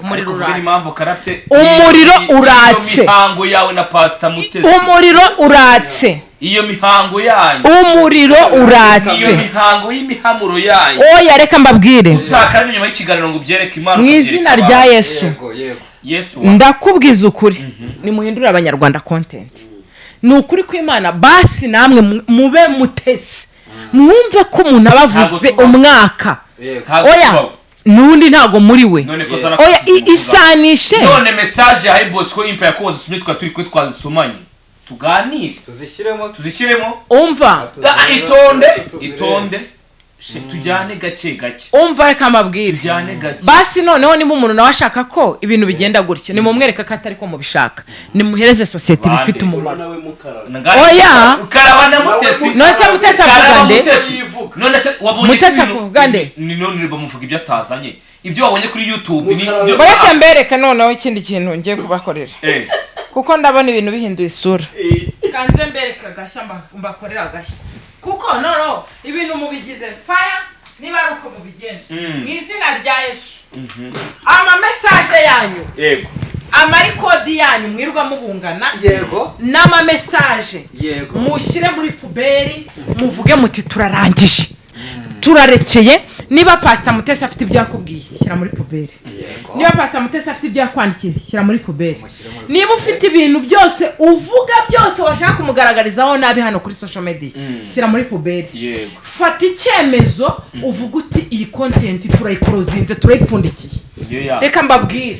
Speaker 1: Umuriro
Speaker 2: Ariko uvuge
Speaker 1: uratse.
Speaker 2: n'impamvu karabye.
Speaker 1: Umuriro
Speaker 2: Iyo
Speaker 1: uratse.
Speaker 2: mihango yawe na Pasita Mutesi.
Speaker 1: Umuriro uratse.
Speaker 2: Iyo mihango yanyu.
Speaker 1: Umuriro
Speaker 2: Iyo
Speaker 1: uratse.
Speaker 2: mihango y'imihamuro yanyu.
Speaker 1: Oya, reka mbabwire.
Speaker 2: Utakara inyuma y'ikiganiro ngo ubyereke Imana,
Speaker 1: Mu
Speaker 2: ukabyereka
Speaker 1: izina
Speaker 2: abantu.
Speaker 1: rya Yesu.
Speaker 3: Yego, yego.
Speaker 2: Yesu wa
Speaker 1: Ndakubwiza ukuri, nimuhindure abanyarwanda content. Ni ukuri kw'Imana. Basi namwe mube Mutesi, mwumve ko umuntu aba avuze
Speaker 2: Ntabwo tubaho.
Speaker 1: umwaka.
Speaker 3: Yego.
Speaker 2: Ntabwo
Speaker 1: Oya,
Speaker 2: tubaho.
Speaker 1: n'undi ntabwo muri we.
Speaker 2: None ko zana
Speaker 1: Oya, isanishe.
Speaker 2: None message ya Bosco Impa yakoze usomye, twa turi kwe twazisomanye, tuganire.
Speaker 3: Tuzishyiremo.
Speaker 2: Tuzishyiremo.
Speaker 1: Umva.
Speaker 2: Ah, itonde.
Speaker 3: Tuzirebe.
Speaker 2: Itonde. Tujyane gake gake.
Speaker 1: Umva, reka mbabwire.
Speaker 2: Tujyane gake.
Speaker 1: Basi noneho niba umuntu nawe ashaka ko ibintu bigenda gutya, nimumwereka ko atari ko mubishaka, nimuhereze sosiyete
Speaker 2: Bande.
Speaker 1: bifite umumaro.
Speaker 5: Nawe mukaraba.
Speaker 1: Oya.
Speaker 2: Karaba na Mutesi.
Speaker 1: None se Mutesi avuga
Speaker 2: Karaba
Speaker 1: nde?
Speaker 2: Mutesi. None se wabonye
Speaker 1: Mutesi
Speaker 2: ko ibintu-
Speaker 1: avuga nde?
Speaker 2: Ni none bamuvuga ibyo atazanye, ibyo wabonye kuri YouTube ni
Speaker 5: Mukaraba.
Speaker 1: Buretse mbereke noneho ikindi kintu ngiye kubakorera,
Speaker 2: eh
Speaker 1: kuko ndabona ibintu bihinduye isura. Kanze mbereke agashya, mbakorera agashya, kuko noneho ibintu mubigize faya. Niba ari uko mubigenje, mu izina rya Yesu, ama message yanyu, ama record yanyu mwirwa mubungana n'ama message, mushyire muri poubelle, muvuge muti turarangije, turarekeye. Niba Pasita Mutesi afite ibyo yakubwiye, shyira muri poubelle. Niba Pasita Mutesi afite ibyo yakwandikiye, shyira muri poubelle.
Speaker 3: Mushyire muri
Speaker 1: Niba ufite ibintu byose uvuga, byose washaka kumugaragarizaho nabi hano kuri social media, shyira muri poubelle. Fata icyemezo, uvuga uti iyi content turayikorozinze, turayipfundikiye.
Speaker 2: Niyo ya
Speaker 1: Reka mbabwire,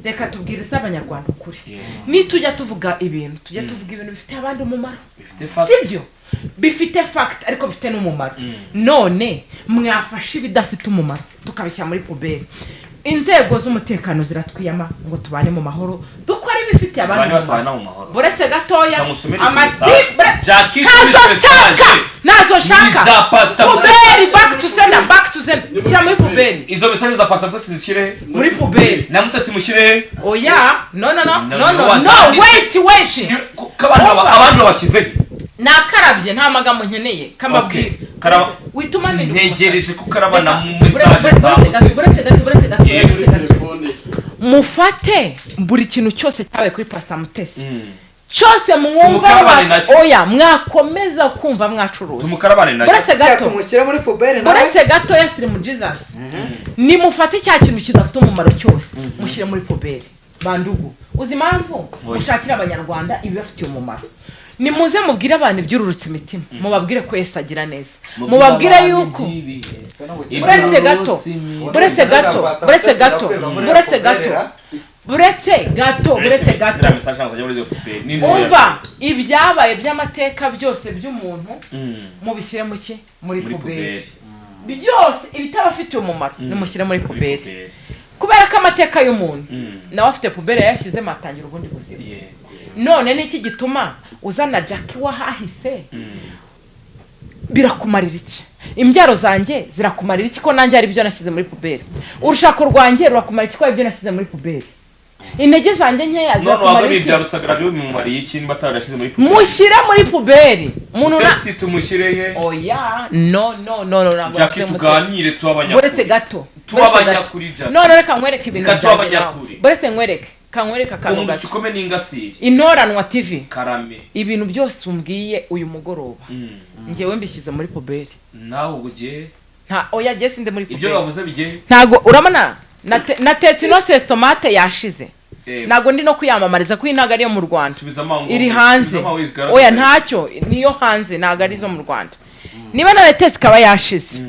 Speaker 1: reka tubwire se abanyarwanda ukuri. Nitujya tuvuga ibintu, tujya tuvuga ibintu bifitiye abandi umumaro.
Speaker 2: Bifite fact.
Speaker 1: Sibyo? Bifite fact, ariko bifite n'umumaro. None mwafashe ibidafite umumaro tukabishyira muri poubelle, inzego z'umutekano ziratwiyama ngo tubane mu mahoro, dukore ibifitiye abandi
Speaker 2: Bane batubana
Speaker 1: umumaro.
Speaker 2: mu mahoro.
Speaker 1: Buretse gatoya.
Speaker 2: Kamusomere izo
Speaker 1: Amati
Speaker 2: message. Jackie,
Speaker 1: ntazo
Speaker 2: izo
Speaker 1: nshaka,
Speaker 2: message.
Speaker 1: ntazo nshaka.
Speaker 2: Ni za Pastor
Speaker 1: Poubelle, back to sender, back to sender, shyira muri poubelle.
Speaker 2: Izo message za Pastor Mutesi zishyire he?
Speaker 1: Muri poubelle.
Speaker 2: Na Mutesi mushyire he?
Speaker 1: Oya, no, no, no.
Speaker 2: No,
Speaker 1: No,
Speaker 2: no,
Speaker 1: no, no.
Speaker 2: wazanditse.
Speaker 1: Wait, wait.
Speaker 2: Ko abantu babashyize he?
Speaker 1: Nakarabye, nta magambo nkeneye kamabwire.
Speaker 2: Okay, karaba.
Speaker 1: Wituma mpinduka.
Speaker 2: Ntegereje ko ukaraba na
Speaker 1: Reka,
Speaker 2: message za
Speaker 1: buretse gato,
Speaker 2: Mutesi.
Speaker 1: buretse gato, buretse gato,
Speaker 2: Yego.
Speaker 1: buretse gato.
Speaker 5: Telefone.
Speaker 1: Mufate buri kintu cyose cyabaye kuri Pasita Mutesi cyose mwumva
Speaker 2: Tumukarabane nacyo.
Speaker 1: Oya, mwakomeza kumva mwacuruza.
Speaker 2: Tumukarabane nacyo.
Speaker 1: Buretse gato.
Speaker 3: Tumushyire muri poubelle nawe.
Speaker 1: Buretse gato ya Sirimu Jesus. Nimufate cya kintu kidafite umumaro cyose, mushyire muri poubelle. Bandugu, uzi impamvu?
Speaker 2: Oya.
Speaker 1: Mushakire abanyarwanda ibibafitiye umumaro. Nimuze mubwire abantu ibyururutse imitima, mubabwire ko Yesu agira neza, mubabwire yuko buretse gato, buretse gato, buretse gato, buretse gato, buretse gato, buretse gato.
Speaker 2: Ziriya message ntabwo zajya muri izo poubelle. Ni ntoya.
Speaker 1: Umva, ibyabaye by'amateka byose by'umuntu, mubishyire mu ki? Muri
Speaker 2: Muri
Speaker 1: poubelle.
Speaker 2: Poubelle.
Speaker 1: Byose ibitabafitiye umumaro nimushyire muri
Speaker 2: Muri
Speaker 1: poubelle,
Speaker 2: poubelle.
Speaker 1: kubera ko amateka y'umuntu nawe afite poubelle yayashyizemo, atangira ubundi buzima. None niki gituma uzana Jackie wahahise? Birakumarira iki? Imbyaro zanjye zirakumarira iki ko nanjye hari ibyo nashyize muri poubelle? Urushako rwanjye rurakumara iki ko hari ibyo nashyize muri poubelle? Intege zanjye nkeya
Speaker 2: None
Speaker 1: zirakumarira
Speaker 2: wagabiye
Speaker 1: iki?
Speaker 2: ibya Rusagara byo bimumariye iki niba atarashyize muri poubelle?
Speaker 1: Mushyire muri poubelle umuntu na
Speaker 2: Mutesi tumushyire he?
Speaker 1: Oya, no, no, no, no, ntabwo
Speaker 2: Jackie,
Speaker 1: nashyize Mutesi.
Speaker 2: tuganire, tuba abanyakuri.
Speaker 1: Buretse gato.
Speaker 2: Tuba
Speaker 1: Buretse gato.
Speaker 2: abanyakuri, Jackie.
Speaker 1: None reka nkwereke ibintu
Speaker 2: Reka tuba
Speaker 1: byanjye nawe.
Speaker 2: abanyakuri.
Speaker 1: Buretse nkwereke, kankwereke akantu
Speaker 2: Umuntu
Speaker 1: gato.
Speaker 2: ukome n'ingasire.
Speaker 1: Intoranwa TV.
Speaker 2: Karame.
Speaker 1: Ibintu byose umbwiye uyu mugoroba, njyewe mbishyize muri poubelle.
Speaker 2: Nawe ubwo ugiye?
Speaker 1: Nta, oya, njye sinde muri
Speaker 2: Ibyo
Speaker 1: poubelle.
Speaker 2: bavuze bigiye?
Speaker 1: Ntago urabona natetse ino sauce tomate yashize. Ntago ndi no kuyamamariza kuko iyi ntago ariyo mu Rwanda.
Speaker 2: Subiza amangu.
Speaker 1: Iri hanze.
Speaker 2: Subiza amangu igaragaze.
Speaker 1: Oya, ntacyo, niyo hanze, ntago ari izo mu Rwanda. Niba naratetse ikaba yashize,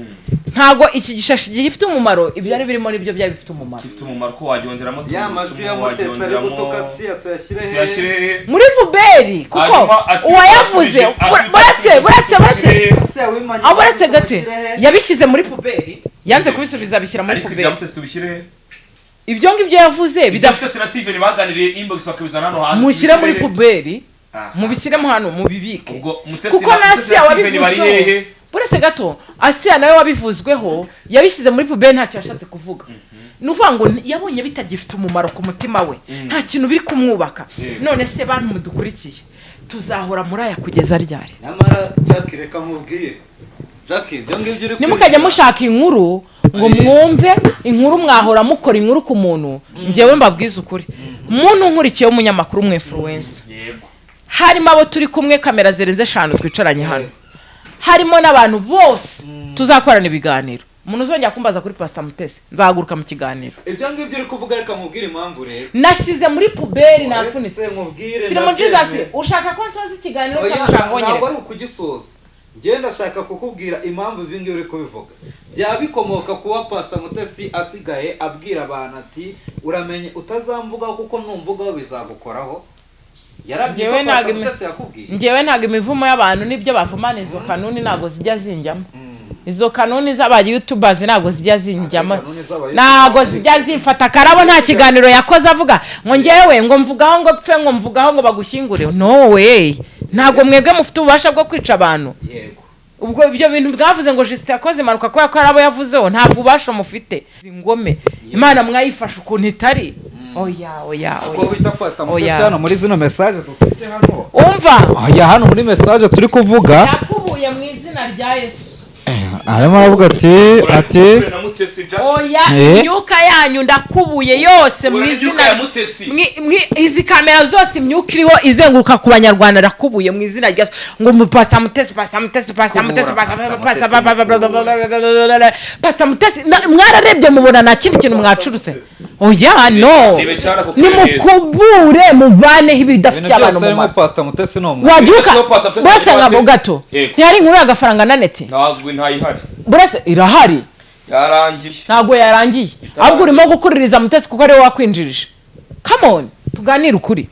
Speaker 1: ntago iki gishashi gifite umumaro. Ibyari birimo nibyo byari bifite umumaro.
Speaker 2: Gifite umumaro ko wagyongeramo
Speaker 3: Ya majwi ya Mutesi ari gutuka siya, tuyashyire he?
Speaker 2: Tuyashyire he?
Speaker 1: Muri poubelle, kuko
Speaker 2: Hanyuma
Speaker 1: uwayavuze buretse, buretse, buretse.
Speaker 3: Siya wimanye.
Speaker 1: Aho buretse gate.
Speaker 3: Tumushyire he?
Speaker 1: Yabishyize muri poubelle, yanze kubisubiza, abishyira muri
Speaker 2: Ariko ibya
Speaker 1: poubelle.
Speaker 2: Mutesi tubishyire he?
Speaker 1: Ibyo ngibyo yavuze
Speaker 2: Ibya
Speaker 1: bidafite
Speaker 2: Mutesi na Steven baganiriye inbox bakabizana hano hanze,
Speaker 1: mushyire muri
Speaker 2: tubishyire he?
Speaker 1: poubelle.
Speaker 2: Aha.
Speaker 1: Mubishyiremo hano, mubibike.
Speaker 2: Ubwo Mutesi
Speaker 1: Kuko
Speaker 2: na
Speaker 1: na
Speaker 2: Mutesi
Speaker 1: Asiya
Speaker 2: na Steven bari
Speaker 1: wabivuzweho,
Speaker 2: hehe?
Speaker 1: buretse gato, Asiya nawe wabivuzweho yabishyize muri poubelle, ntacyo yashatse kuvuga. Ni ukuvuga ngo yabonye bitagifite umumaro ku mutima we, nta kintu biri kumwubaka. None se bantu mudukurikiye, tuzahora muri aya kugeza ryari?
Speaker 3: Nyamara Jackie, reka mubwire Jackie, ibyo ngibyo uri
Speaker 1: Ntimukajya mushaka inkuru Ngo mwumve inkuru, mwahora mukora inkuru ku muntu. Njyewe mbabwize ukuri, umuntu nkurikiye w'umunyamakuru, umwe influencer, harimo abo turi kumwe, kamera zirenze eshanu twicaranye hano, harimo n'abantu bose tuzakorana ibiganiro, umuntu uzongera kumbaza kuri Pasita Mutesi nzahaguruka mu kiganiro.
Speaker 3: Ibyo ngibyo uri kuvuga, reka nkubwire impamvu rero.
Speaker 1: Nashyize muri poubelle, nafunitse.
Speaker 3: Uretse nkubwire,
Speaker 1: Sirimo Jesus.
Speaker 3: Ndabyemera.
Speaker 1: Ushaka ko nsoza ikiganiro
Speaker 3: Oya,
Speaker 1: cyangwa ushaka
Speaker 3: ntabwo
Speaker 1: konyereka?
Speaker 3: ari ukugisoza. Njye ndashaka kukubwira impamvu ibi ngibi uri kubivuga byaba bikomoka kuba Pasita Mutesi asigaye abwira abantu ati: "Uramenye utazamvugaho, kuko numvugaho bizagukoraho." Yarabwiye
Speaker 1: Njyewe
Speaker 3: ko
Speaker 1: ntabwo
Speaker 3: Pasita
Speaker 1: imi-
Speaker 3: Mutesi yakubwiye.
Speaker 1: Njyewe ntabwo imivumo y'abantu n'ibyo bavumana, izo kanuni ntabwo zijya zinjyamo. Izo kanuni z'aba youtubers ntabwo zijya zinjyamo.
Speaker 3: Kanuni z'aba
Speaker 1: Ntabwo
Speaker 3: YouTubers.
Speaker 1: zijya zimfata. Karabo nta kiganiro yakoze avuga ngo njyewe ngo mvugaho ngo pfe, ngo mvugaho ngo bagushyingure. No way, ntabwo mwebwe mufite ububasha bwo kwica abantu. Ubwo ibyo bintu bwavuze ngo Justin yakoze impanuka kubera ko hari abo yavuzeho, ntabwo ububasha mufite. Ingome Imana mwayifashe ukuntu itari. Oya, oya.
Speaker 3: Ko
Speaker 1: Oya.
Speaker 3: bita Pasita Mutesi,
Speaker 1: Oya.
Speaker 3: hano muri zino message dufite hano,
Speaker 1: Umva.
Speaker 3: aya hano muri message turi kuvuga,
Speaker 1: Yakubuye mu izina rya Yesu.
Speaker 3: Arimo aravuga ati
Speaker 2: Na Mutesi Jack.
Speaker 1: Oya.
Speaker 3: Eh?
Speaker 1: Imyuka yanyu ndakubuye yose mu
Speaker 2: Ura n'imyuka
Speaker 1: izina
Speaker 2: ya Mutesi.
Speaker 1: Izi kamera zose, imyuka iriho izenguruka ku Banyarwanda, ndakubuye mu izina rya Yesu. Ngo mu Pasita Mutesi, Pasita Mutesi, Pasita Mutesi,
Speaker 3: Kubura
Speaker 1: Pasita
Speaker 3: Pastor
Speaker 1: Pasita
Speaker 3: Mutesi.
Speaker 1: ba- ba- ba- ba- ba- ba- ba- ba- ba- Pasita Mutesi. Mwararebye mubona nta kindi kintu mwacuruse. Oya, no.
Speaker 2: Rebe cyane ako kureba.
Speaker 1: Nimukubure, muvaneho
Speaker 3: Ibintu
Speaker 1: ibidafitiye abantu
Speaker 3: byose harimo
Speaker 1: umumaro.
Speaker 3: Pasita Mutesi ni umuntu.
Speaker 1: Wagiye uka
Speaker 2: Ese Pastor Mutesi
Speaker 1: bose
Speaker 2: ari
Speaker 1: nka
Speaker 2: bate?
Speaker 1: gato.
Speaker 2: Yego.
Speaker 1: Ntihari inkuru y'agafaranga nanetse?
Speaker 2: Ntabwo, ntayihari.
Speaker 1: Burese irahari.
Speaker 2: Yarangiye.
Speaker 1: Ntabwo yarangiye, ahubwo urimo gukuririza Mutesi kuko ariwe wakwinjirije. Come on, tuganire ukuri.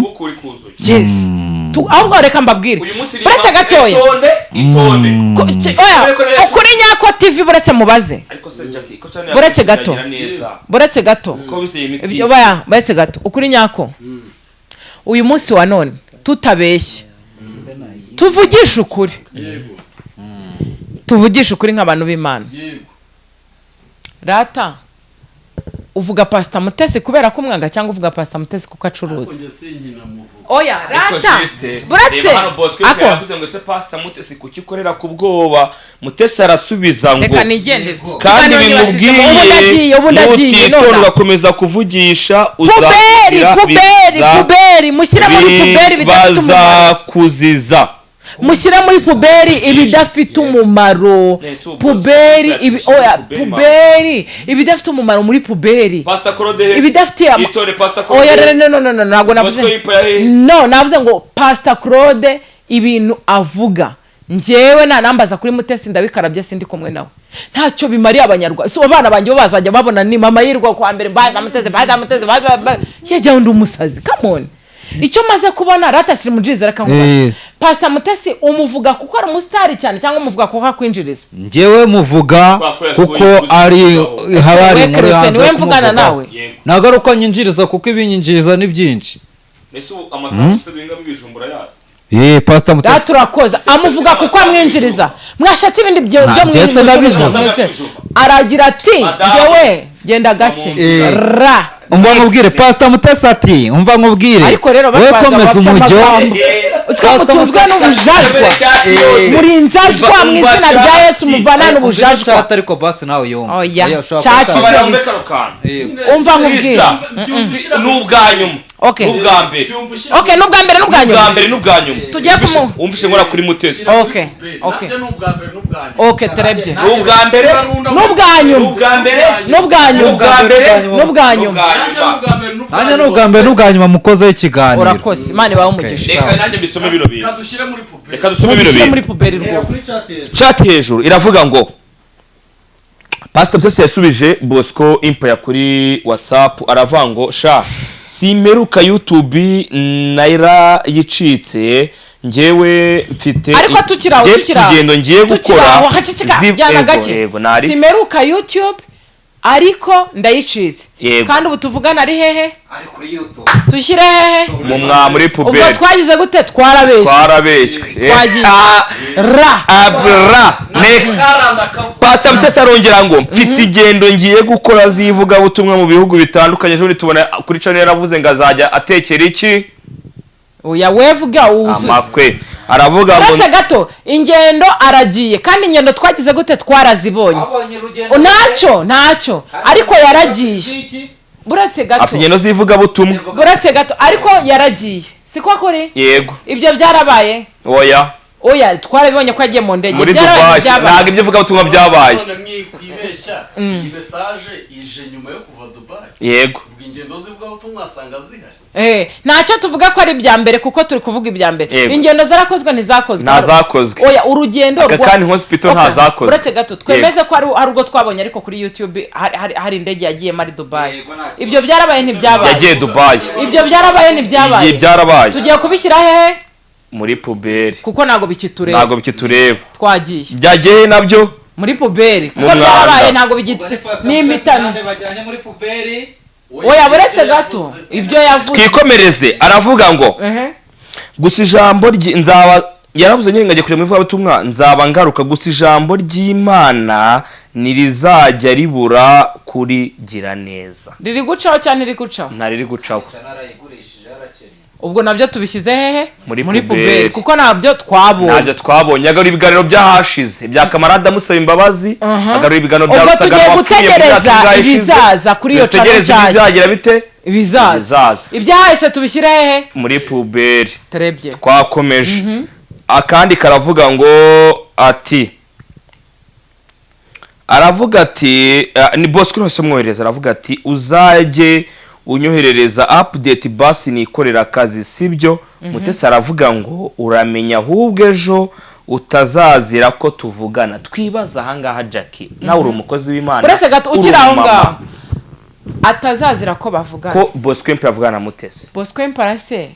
Speaker 2: Ukuri kuzuye.
Speaker 1: Yes. Ahubwo reka mbabwire.
Speaker 2: Uyu munsi ni
Speaker 1: Burese gatoya.
Speaker 2: Itonde, itonde.
Speaker 1: Oya, Ukuri Nyako TV, buretse mubaze.
Speaker 2: Ariko se Jackie, ko cyane
Speaker 1: Buretse gato.
Speaker 2: neza
Speaker 1: Buretse gato.
Speaker 2: ko biseye imiti.
Speaker 1: Ibyo baya, buretse gato. Ukuri Nyako, uyu munsi wa none, tutabeshye, tuvugishe ukuri, tuvugishe ukuri nk'abantu b'Imana. Rata, uvuga Pasita Mutesi kubera ko umwanga cyangwa uvuga Pasita Mutesi kuko acuruza?
Speaker 5: Njye sinkinamuvuga.
Speaker 1: Oya.
Speaker 2: Ariko
Speaker 1: Rata.
Speaker 2: Juste,
Speaker 1: Buretse.
Speaker 2: reba hano Bosco
Speaker 1: Ako.
Speaker 2: yavuze ngo: "Ese Pastor Mutesi kuki ukorera ku bwoba?" Mutesi arasubiza ngo:
Speaker 1: Reka nigendere.
Speaker 2: "Kandi
Speaker 1: Ikiganiro
Speaker 2: bimubwiye,
Speaker 1: ntibasizemo. Ubu ndagiye, ubu ndagiye
Speaker 2: nutitonda
Speaker 1: nona.
Speaker 2: ugakomeza kuvugisha,
Speaker 1: Poubelle.
Speaker 2: uzagira
Speaker 1: Poubelle. Poubelle, mushyire muri poubelle ibidafite umumaro.
Speaker 2: bazakuziza."
Speaker 1: Mushyire muri poubelle ibidafite umumaro.
Speaker 2: Nese ubu
Speaker 1: Poubelle.
Speaker 2: Bosco
Speaker 1: Ibi
Speaker 2: yashyira
Speaker 1: oya.
Speaker 2: muri poubelle.
Speaker 1: Poubelle, ibidafite umumaro muri poubelle.
Speaker 2: Pastor Claude,
Speaker 1: Ibidafite
Speaker 2: itore Pastor
Speaker 1: oya.
Speaker 2: Claude.
Speaker 1: No, no, no, no, ntabwo navuze.
Speaker 2: Bosco yipa yahe?
Speaker 1: No, navuze ngo Pastor Claude ibintu avuga, njyewe nanambaza kuri Mutesi ndabikarabye, sindi kumwe nawe, ntacyo bimariye Abanyarwanda. Si abana banjye bo bazajya babona ni mama yirwa kwa mbere baza Mutesi, baza Mutesi, baza yajya undi umusazi. Come on, icyo maze kubona rata siri mujiza, reka nkubaze. Pastor Mutesi umuvuga kuko ari umusitari cyane cyangwa umuvuga kuko akwinjiriza?
Speaker 3: Njyewe muvuga
Speaker 2: Kubera ko yasohoye
Speaker 3: kuko
Speaker 2: inkuru
Speaker 3: ari
Speaker 2: zimuvugaho.
Speaker 3: haba hari
Speaker 1: We
Speaker 3: inkuru
Speaker 1: Kerete,
Speaker 3: hanze
Speaker 1: niwe
Speaker 3: yo
Speaker 1: mvugana
Speaker 3: kumuvugaho.
Speaker 1: nawe.
Speaker 2: Yego.
Speaker 3: Ntabwo ari uko anyinjiriza, kuko ibinyinjiriza ni byinshi.
Speaker 2: Ese ubu amasaha ufite duhingamo ibijumba urayazi?
Speaker 3: Ye Pasita
Speaker 1: Rata,
Speaker 3: Mutesi.
Speaker 1: urakoza amuvuga kuko amwinjiriza. Mwashatse ibindi byo
Speaker 3: Nta,
Speaker 1: byo
Speaker 3: njye se ndabivuze.
Speaker 1: Aragira ati:
Speaker 2: Madamu.
Speaker 1: "Njyewe genda gake." Ra.
Speaker 3: Umva nkubwire, Pasita Mutesi ati: "Umva nkubwire,
Speaker 1: Ariko rero
Speaker 3: we
Speaker 1: batwaga
Speaker 3: komeza
Speaker 1: bafite
Speaker 3: umujyo."
Speaker 1: amagambo. Uziko mutunzwe n'ubujajwa, muri injajwa mu izina rya Yesu, muvanane ubujajwa.
Speaker 3: Chat, ariko basi nawe yumva.
Speaker 1: Oya,
Speaker 3: Oya, ushobora
Speaker 1: chat
Speaker 3: kuba
Speaker 1: se-
Speaker 2: Abara wumve kano kantu.
Speaker 3: Yego.
Speaker 1: Umva nkubwire.
Speaker 2: Sister, ni ubwa nyuma.
Speaker 1: Okay.
Speaker 2: N'ubwa mbere.
Speaker 1: Okay, n'ubwa mbere n'ubwa
Speaker 2: Ubwa
Speaker 1: nyuma.
Speaker 2: mbere n'ubwa nyuma.
Speaker 1: Tugiye
Speaker 2: Wumvishe nkora kuri Mutesi.
Speaker 1: Okay.
Speaker 5: Nabyo ni ubwa mbere n'ubwa nyuma.
Speaker 1: Okay, terebye.
Speaker 2: Ni ubwa mbere.
Speaker 1: N'ubwa nyuma.
Speaker 2: N'ubwa mbere.
Speaker 1: N'ubwa nyuma.
Speaker 2: N'ubwa mbere.
Speaker 1: N'ubwa nyuma.
Speaker 5: Nanjye ni ubwa mbere n'ubwa
Speaker 3: Nanjye ni ubwa mbere n'ubwa nyuma mukozeho ikiganiro.
Speaker 1: Urakoze, Imana ibahe umugisha.
Speaker 2: Reka nanjye mbisome bino bintu.
Speaker 5: Kadushyire muri poubelle.
Speaker 2: Reka dusome bino
Speaker 1: Mushyire
Speaker 2: bintu.
Speaker 1: muri poubelle rwose.
Speaker 2: Chat hejuru iravuga ngo Pastor Mutesi yasubije Bosco Empire kuri WhatsApp, aravuga ngo: "Sha, simeruka YouTube nayira yicitse, njyewe mfite
Speaker 1: Ariko tukiri aho,
Speaker 2: njyewe mfite
Speaker 1: tukiri aho,
Speaker 2: urugendo ngiye
Speaker 1: tukiri
Speaker 2: gukora."
Speaker 1: aho, haceceka, jyana
Speaker 2: Yego,
Speaker 1: gake.
Speaker 2: yego, nari
Speaker 1: Simeruka YouTube ariko ndayicitse.
Speaker 2: Yego.
Speaker 1: Kandi ubu tuvugana ari hehe?
Speaker 3: Ari kuri YouTube.
Speaker 1: Tushyire hehe?
Speaker 2: Mu mwa muri
Speaker 1: Ubwo
Speaker 2: poubelle.
Speaker 1: twagize gute? Twarabeshye.
Speaker 2: Twarabeshywe.
Speaker 1: Twagiye. Ra.
Speaker 2: Abra next.
Speaker 5: Karanda kavu.
Speaker 2: Pastor Mutesi arongera ngo: "Mfite ingendo ngiye gukora z'ivugabutumwa mu bihugu bitandukanye." Ejo bundi tubona kuri channel yaravuze ngo azajya atekera iki?
Speaker 1: Oya, wevuga wuzuze.
Speaker 2: Amakwe. Aravuga ngo
Speaker 1: Uretse gato, ingendo aragiye, kandi ingendo twagize gute? Twarazibonye.
Speaker 3: Abonye urugendo.
Speaker 1: Ntacyo, ntacyo, ariko yaragiye.
Speaker 3: Iki?
Speaker 1: Buretse gato.
Speaker 2: Afite ingendo z'ivugabutumwa.
Speaker 1: Buretse gato, ariko yaragiye, siko kuri?
Speaker 2: Yego.
Speaker 1: Ibyo byarabaye?
Speaker 2: Oya.
Speaker 1: Oya, twarabibonye ko yagiye mu ndege.
Speaker 2: Muri
Speaker 1: Byarabaye,
Speaker 2: Dubai.
Speaker 1: byabaye.
Speaker 2: Ntabwo ibyo ivugabutumwa byabaye.
Speaker 5: None mwikwibeshya, iyi message ije nyuma yo kuva Dubai.
Speaker 2: Yego.
Speaker 5: Ubwo ingendo z'ivugabutumwa wasanga zihari.
Speaker 1: Ntacyo, tuvuga ko ari ibya mbere kuko turi kuvuga ibya mbere.
Speaker 2: Yego.
Speaker 1: Ingendo zarakozwe, ntizakozwe?
Speaker 2: Ntazakozwe.
Speaker 1: Oya, urugendo
Speaker 2: Aka kandi hospital ntazakozwe.
Speaker 1: Uretse gato, twemeze ko hari urwo twabonye, ariko kuri YouTube hari indege yagiyemo ari Dubai.
Speaker 3: Yego, nta kibazo.
Speaker 1: Ibyo byarabaye, ntibyabaye?
Speaker 2: Yagiye Dubai.
Speaker 1: Ibyo byarabaye, ntibyabaye?
Speaker 2: Igihe byarabaye.
Speaker 1: Tugiye kubishyira hehe?
Speaker 2: Muri poubelle.
Speaker 1: Kuko ntabwo bikitureba.
Speaker 2: Ntabwo bikitureba.
Speaker 1: Twagiye.
Speaker 2: Byagiye he nabyo?
Speaker 1: Muri poubelle, kuko
Speaker 2: Mu mwanda.
Speaker 1: byarabaye, ntabwo
Speaker 3: Ubwo ni
Speaker 1: bigite
Speaker 3: Pastor
Speaker 1: ni
Speaker 3: Mutesi
Speaker 1: imitano.
Speaker 3: nande bajyanye muri poubelle?
Speaker 1: Oya, buretse gato, ibyo yavuze.
Speaker 2: Twikomereze, aravuga ngo gusa ijambo nzaba yaravuze nyine ngo agiye kujya mu ivugabutumwa, nzaba ngaruka, gusa ijambo ry'Imana ntirizajya ribura kurigira neza.
Speaker 1: Riri gucaho cyane, riri gucaho.
Speaker 2: Ntariri gucaho.
Speaker 3: Narayigurishije, yarakennye.
Speaker 1: Ubwo nabyo tubishyize hehe?
Speaker 2: Muri
Speaker 1: Muri
Speaker 2: poubelle.
Speaker 1: poubelle, kuko ntabyo twabonye.
Speaker 2: Ntabyo twabonye. Agarura ibiganiro by'ahashize bya Kamarade amusaba imbabazi, agarura ibiganiro bya
Speaker 1: Ubwo
Speaker 2: Rusagara
Speaker 1: tugiye
Speaker 2: wapfuye mu myaka
Speaker 1: gutegereza
Speaker 2: ingahe ishize.
Speaker 1: ibizaza kuri iyo channel
Speaker 2: Dutegereze
Speaker 1: nshyashya.
Speaker 2: ibizagira bite?
Speaker 1: Ibizaza.
Speaker 2: Ibizaza.
Speaker 1: Ibyahise tubishyire hehe?
Speaker 2: Muri poubelle.
Speaker 1: Terebye.
Speaker 2: Twakomeje, akandi karavuga ngo ati, aravuga ati ni Bosco wese umwohereza, aravuga ati: "Uzajye unyoherereza update basi, nikorera akazi, sibyo?" Mutesi aravuga ngo: "Uramenya ahubwo ejo utazazira ko tuvugana." Twibaza ahangaha, Jackie, nawe uri umukozi w'Imana,
Speaker 1: Uretse gato,
Speaker 2: uri
Speaker 1: ukiri aho
Speaker 2: umumama.
Speaker 1: ngaho, atazazira ko bavugana.
Speaker 2: Ko Bosco Empire avugana na Mutesi.
Speaker 1: Bosco Empire se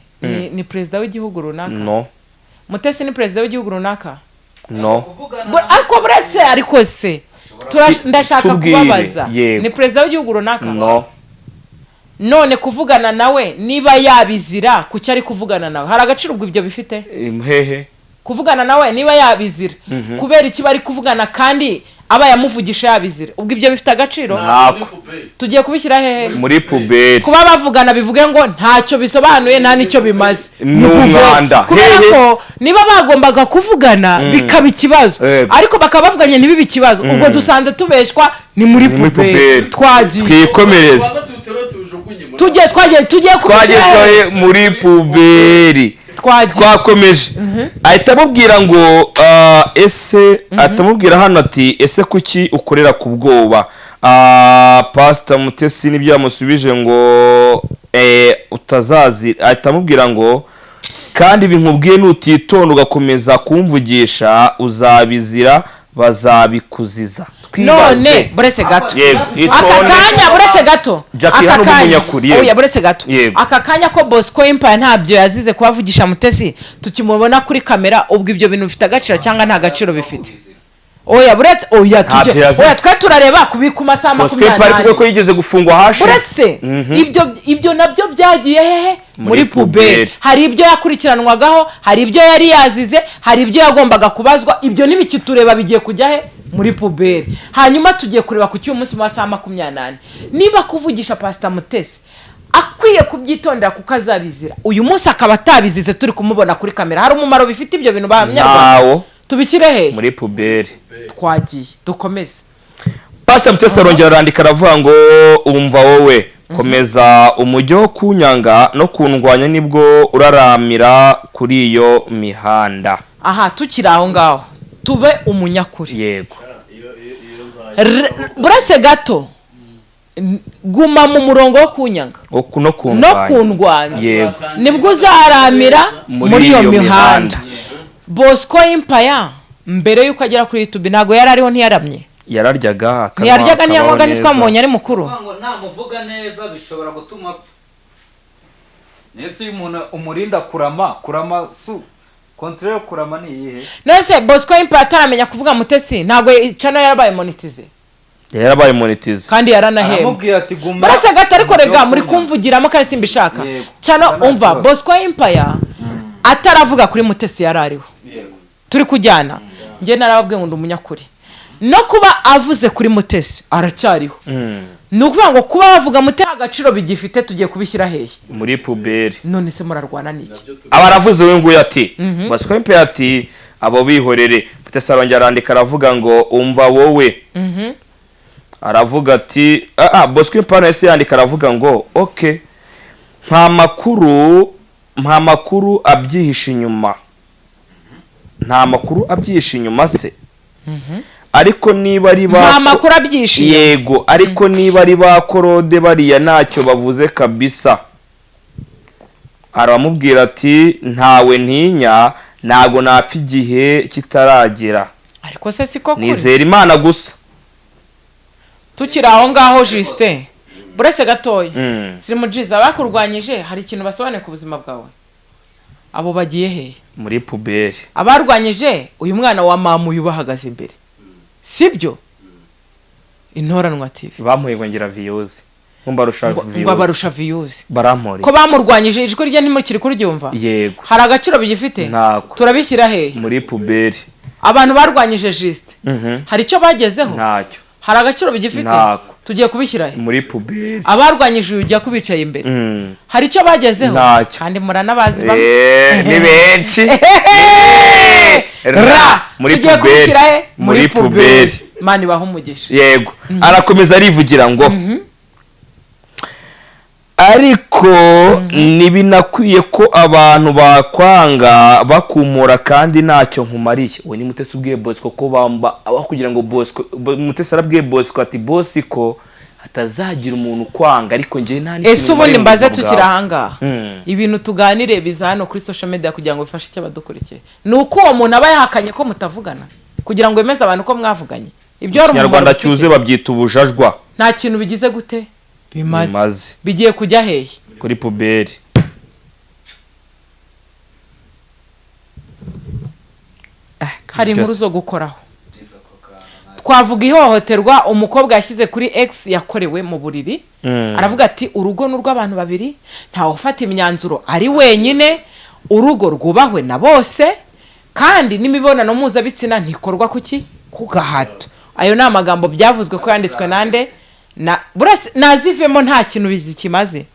Speaker 1: ni perezida w'igihugu runaka?
Speaker 2: No.
Speaker 1: Mutesi ni perezida w'igihugu runaka?
Speaker 2: No.
Speaker 1: Ariko buretse, ariko se ndashaka
Speaker 2: Tubwire,
Speaker 1: kubabaza,
Speaker 2: yego.
Speaker 1: ni perezida w'igihugu runaka?
Speaker 2: No.
Speaker 1: None kuvugana nawe, niba yabizira, kuki ari kuvugana nawe? Hari agaciro ubwo ibyo bifite?
Speaker 2: Hehe?
Speaker 1: Kuvugana nawe niba yabizira, kubera iki bari kuvugana kandi aba yamuvugisha yabizira? Ubwo ibyo bifite agaciro?
Speaker 2: Ntako.
Speaker 1: Tugiye kubishyira hehe?
Speaker 2: Muri poubelle.
Speaker 1: Kuba bavugana bivuge ngo ntacyo bisobanuye, nta n'icyo bimaze.
Speaker 2: Ni umwanda.
Speaker 1: Kubera
Speaker 2: Hehe.
Speaker 1: ko niba bagombaga kuvugana bikaba ikibazo,
Speaker 2: Yego.
Speaker 1: ariko bakaba bavuganye ntibibe ikibazo, ubwo dusanze tubeshwa, ni muri
Speaker 2: Ni muri
Speaker 1: poubelle.
Speaker 2: poubelle.
Speaker 1: Twagiye.
Speaker 2: Twikomereze.
Speaker 1: Tugiye, twagiye, tugiye
Speaker 2: Twagiye.
Speaker 1: kubishyira hehe?
Speaker 2: Twagiye muri poubelle.
Speaker 1: Twagiye.
Speaker 2: Twakomeje, ahita amubwira ngo ese, ahita amubwira hano ati: "Ese kuki ukorera ku bwoba?" Pastor Mutesi nibyo yamusubije ngo utazazi, ahita amubwira ngo: "Kandi ibi nkubwiye, nutitonda ugakomeza kumvugisha uzabizira, bazabikuziza."
Speaker 1: None buretse gato.
Speaker 2: Yego.
Speaker 1: Aka
Speaker 2: Itonde.
Speaker 1: kanya, buretse gato.
Speaker 2: Jackie,
Speaker 1: Aka
Speaker 2: hano
Speaker 1: kanya,
Speaker 2: umunyakuri, yego.
Speaker 1: oya, buretse gato.
Speaker 2: Yego.
Speaker 1: Aka kanya ko Bosco Empire ntabyo yazize kubavugisha Mutesi, tukimubona kuri kamera, ubwo ibyo bintu bifite agaciro cyangwa nta gaciro bifite? Oya, buretse, oya.
Speaker 2: Ntabyo
Speaker 1: Tujye,
Speaker 2: yazize.
Speaker 1: oya, twe turareba kubi ku masaha
Speaker 2: Bosco
Speaker 1: 24.
Speaker 2: Empire kuko yigeze gufungwa hashize.
Speaker 1: Buretse, ibyo nabyo byagiye hehe? Muri poubelle.
Speaker 2: Poubelle.
Speaker 1: Hari ibyo yakurikiranwagaho, hari ibyo yari yazize, hari ibyo yagombaga kubazwa. Ibyo ntibikitureba, bigiye kujya he? Muri poubelle. Hanyuma tugiye kureba ku cy'uyu munsi mu masaha 24, niba kuvugisha Pasita Mutesi akwiye kubyitondera kuko azabizira, uyu munsi akaba atabizize turi kumubona kuri kamera, hari umumaro bifite ibyo bintu banyarwanda?
Speaker 2: Ntawo.
Speaker 1: Tubishyire hehe?
Speaker 2: Muri poubelle.
Speaker 1: Twagiye, dukomeze.
Speaker 2: Pastor Mutesi arongera arandika, aravuga ngo: "Umva wowe, komeza umujyo wo kunyanga no kundwanya, nibwo uraramira kuri iyo mihanda."
Speaker 1: Aha tukiri aho ngaho, tube umunyakuri.
Speaker 2: Yego.
Speaker 1: Buretse gato, guma mu murongo wo kunyanga
Speaker 2: no
Speaker 1: no
Speaker 2: kundwanya.
Speaker 1: Kundwanya.
Speaker 2: Yego.
Speaker 1: Nibwo uzaramira muri iyo mihanda. Bosco Empire mbere y'uko agera kuri YouTube ntabwo yari ariho? Ntiyaramye?
Speaker 2: Yararyaga akanywa,
Speaker 1: Ntiyaryaga?
Speaker 2: akabaho
Speaker 1: Ntiyanywaga?
Speaker 2: neza.
Speaker 1: Ntitwamubonye ari mukuru?
Speaker 3: Kuvuga ngo namuvuga neza bishobora gutuma apfa. Nese iyo umuntu umurinda kurama, kurama su contraire, kurama ni iyihe?
Speaker 1: None se Bosco Empire ataramenya kuvuga Mutesi, ntabwo channel yarabaye monetize?
Speaker 2: Yarabaye monetize.
Speaker 1: Kandi yaranahembwe.
Speaker 3: Aramubwira ati guma.
Speaker 1: Buretse gato, ariko rega muri
Speaker 3: Kunyanga.
Speaker 1: kumvugiramo kandi simbishaka.
Speaker 3: Yego.
Speaker 1: Channel,
Speaker 3: Nta
Speaker 1: umva,
Speaker 3: kibazo.
Speaker 1: Bosco Empire ataravuga kuri Mutesi yari ariho?
Speaker 3: Yego.
Speaker 1: Turi kujyana? Njye narababwiye ngo ndi umunyakuri. No kuba avuze kuri Mutesi aracyariho. Ni ukuvuga ngo kuba bavuga Mutesi agaciro bigifite, tugiye kubishyira hehe?
Speaker 2: Muri poubelle.
Speaker 1: None se murarwana n'iki?
Speaker 2: Aba aravuze uyu nguyu ati Bosco Mpe, ati abo bihorere. Mutesi arongera arandika, aravuga ngo umva wowe, aravuga ati Bosco Mpe hano yahise yandika, aravuga ngo ok, nta makuru abyihishe inyuma, nta makuru abyihishe inyuma se, ariko niba ari ba
Speaker 1: Nta makuru abyishiye.
Speaker 2: Yego, ariko niba ari ba Korode bariya ntacyo bavuze kabisa. Aramubwira ati ntawe ntinya, ntabwo napfa igihe kitaragera.
Speaker 1: Ariko se siko kuri?
Speaker 2: Nizera Imana gusa.
Speaker 1: Tukiri aho ngaho, Justin, burese gatoya. Sirimujiza, abakurwanyije hari ikintu basobanuye ku buzima bwawe? Abo bagiye hehe?
Speaker 2: Muri poubelle.
Speaker 1: Abarwanyije uyu mwana wa mama uyu bahagaze imbere, sibyo? Intoranwa TV.
Speaker 2: Bamuye ngo ngira views, ngo mbarusha
Speaker 1: ngo
Speaker 2: views.
Speaker 1: Abarusha views.
Speaker 2: Barampore.
Speaker 1: Ko bamurwanyije, ijwi rye ntimukiri kuryumva?
Speaker 2: Yego.
Speaker 1: Hari agaciro bigifite?
Speaker 2: Ntako.
Speaker 1: Turabishyira hehe?
Speaker 2: Muri poubelle.
Speaker 1: Abantu barwanyije Justin hari icyo bagezeho?
Speaker 2: Ntacyo.
Speaker 1: Hari agaciro bigifite?
Speaker 2: Ntako.
Speaker 1: Tugiye kubishyira he?
Speaker 2: Muri poubelle.
Speaker 1: Abarwanyije uyu ujya kubicaye imbere hari icyo bagezeho?
Speaker 2: Ntacyo.
Speaker 1: Kandi muranabazi bamwe.
Speaker 2: Ni benshi.
Speaker 1: Ra
Speaker 2: Muri
Speaker 1: tugiye
Speaker 2: poubelle.
Speaker 1: kubishyira he?
Speaker 2: Muri poubelle.
Speaker 1: Imana ibahe umugisha.
Speaker 2: Yego, arakomeza arivugira ngo ariko ntibinakwiye ko abantu bakwanga bakumura kandi ntacyo nkumariye. We ni Mutesi ubwiye Bosco ko bamba aho kugira ngo Bosco Mutesi arabwiye Bosco ati Bosco hatazagira umuntu ukwanga, ariko njye nta n'ikintu
Speaker 1: Ese ubundi
Speaker 2: nkumariye mu
Speaker 1: mbaze,
Speaker 2: buzima
Speaker 1: tukiri
Speaker 2: bwawe.
Speaker 1: ahangaha, ibintu tuganire biza hano kuri social media kugira ngo bifashe icyo abadukurikiye, ni uko uwo muntu aba yahakanye ko mutavugana kugira ngo wemeze abantu ko mwavuganye, ibyo hari umumaro
Speaker 2: Kinyarwanda
Speaker 1: bifite?
Speaker 2: cyuzuye babyita ubujajwa.
Speaker 1: Nta kintu bigize gute? Bimaze.
Speaker 2: Bimaze.
Speaker 1: Bigiye kujya hehe?
Speaker 2: Kuri poubelle.
Speaker 1: Hari inkuru
Speaker 2: Byose.
Speaker 1: zo gukoraho. Twavuga ihohoterwa umukobwa yashyize kuri X yakorewe mu buriri. Aravuga ati urugo ni urw'abantu babiri, ntawe ufata imyanzuro ari wenyine, urugo rwubahwe na bose, kandi n'imibonano mpuzabitsina ntikorwa kuki ku gahato. Ayo ni amagambo byavuzwe ko yanditswe nande na burase nazivemo, nta kintu bikimaze.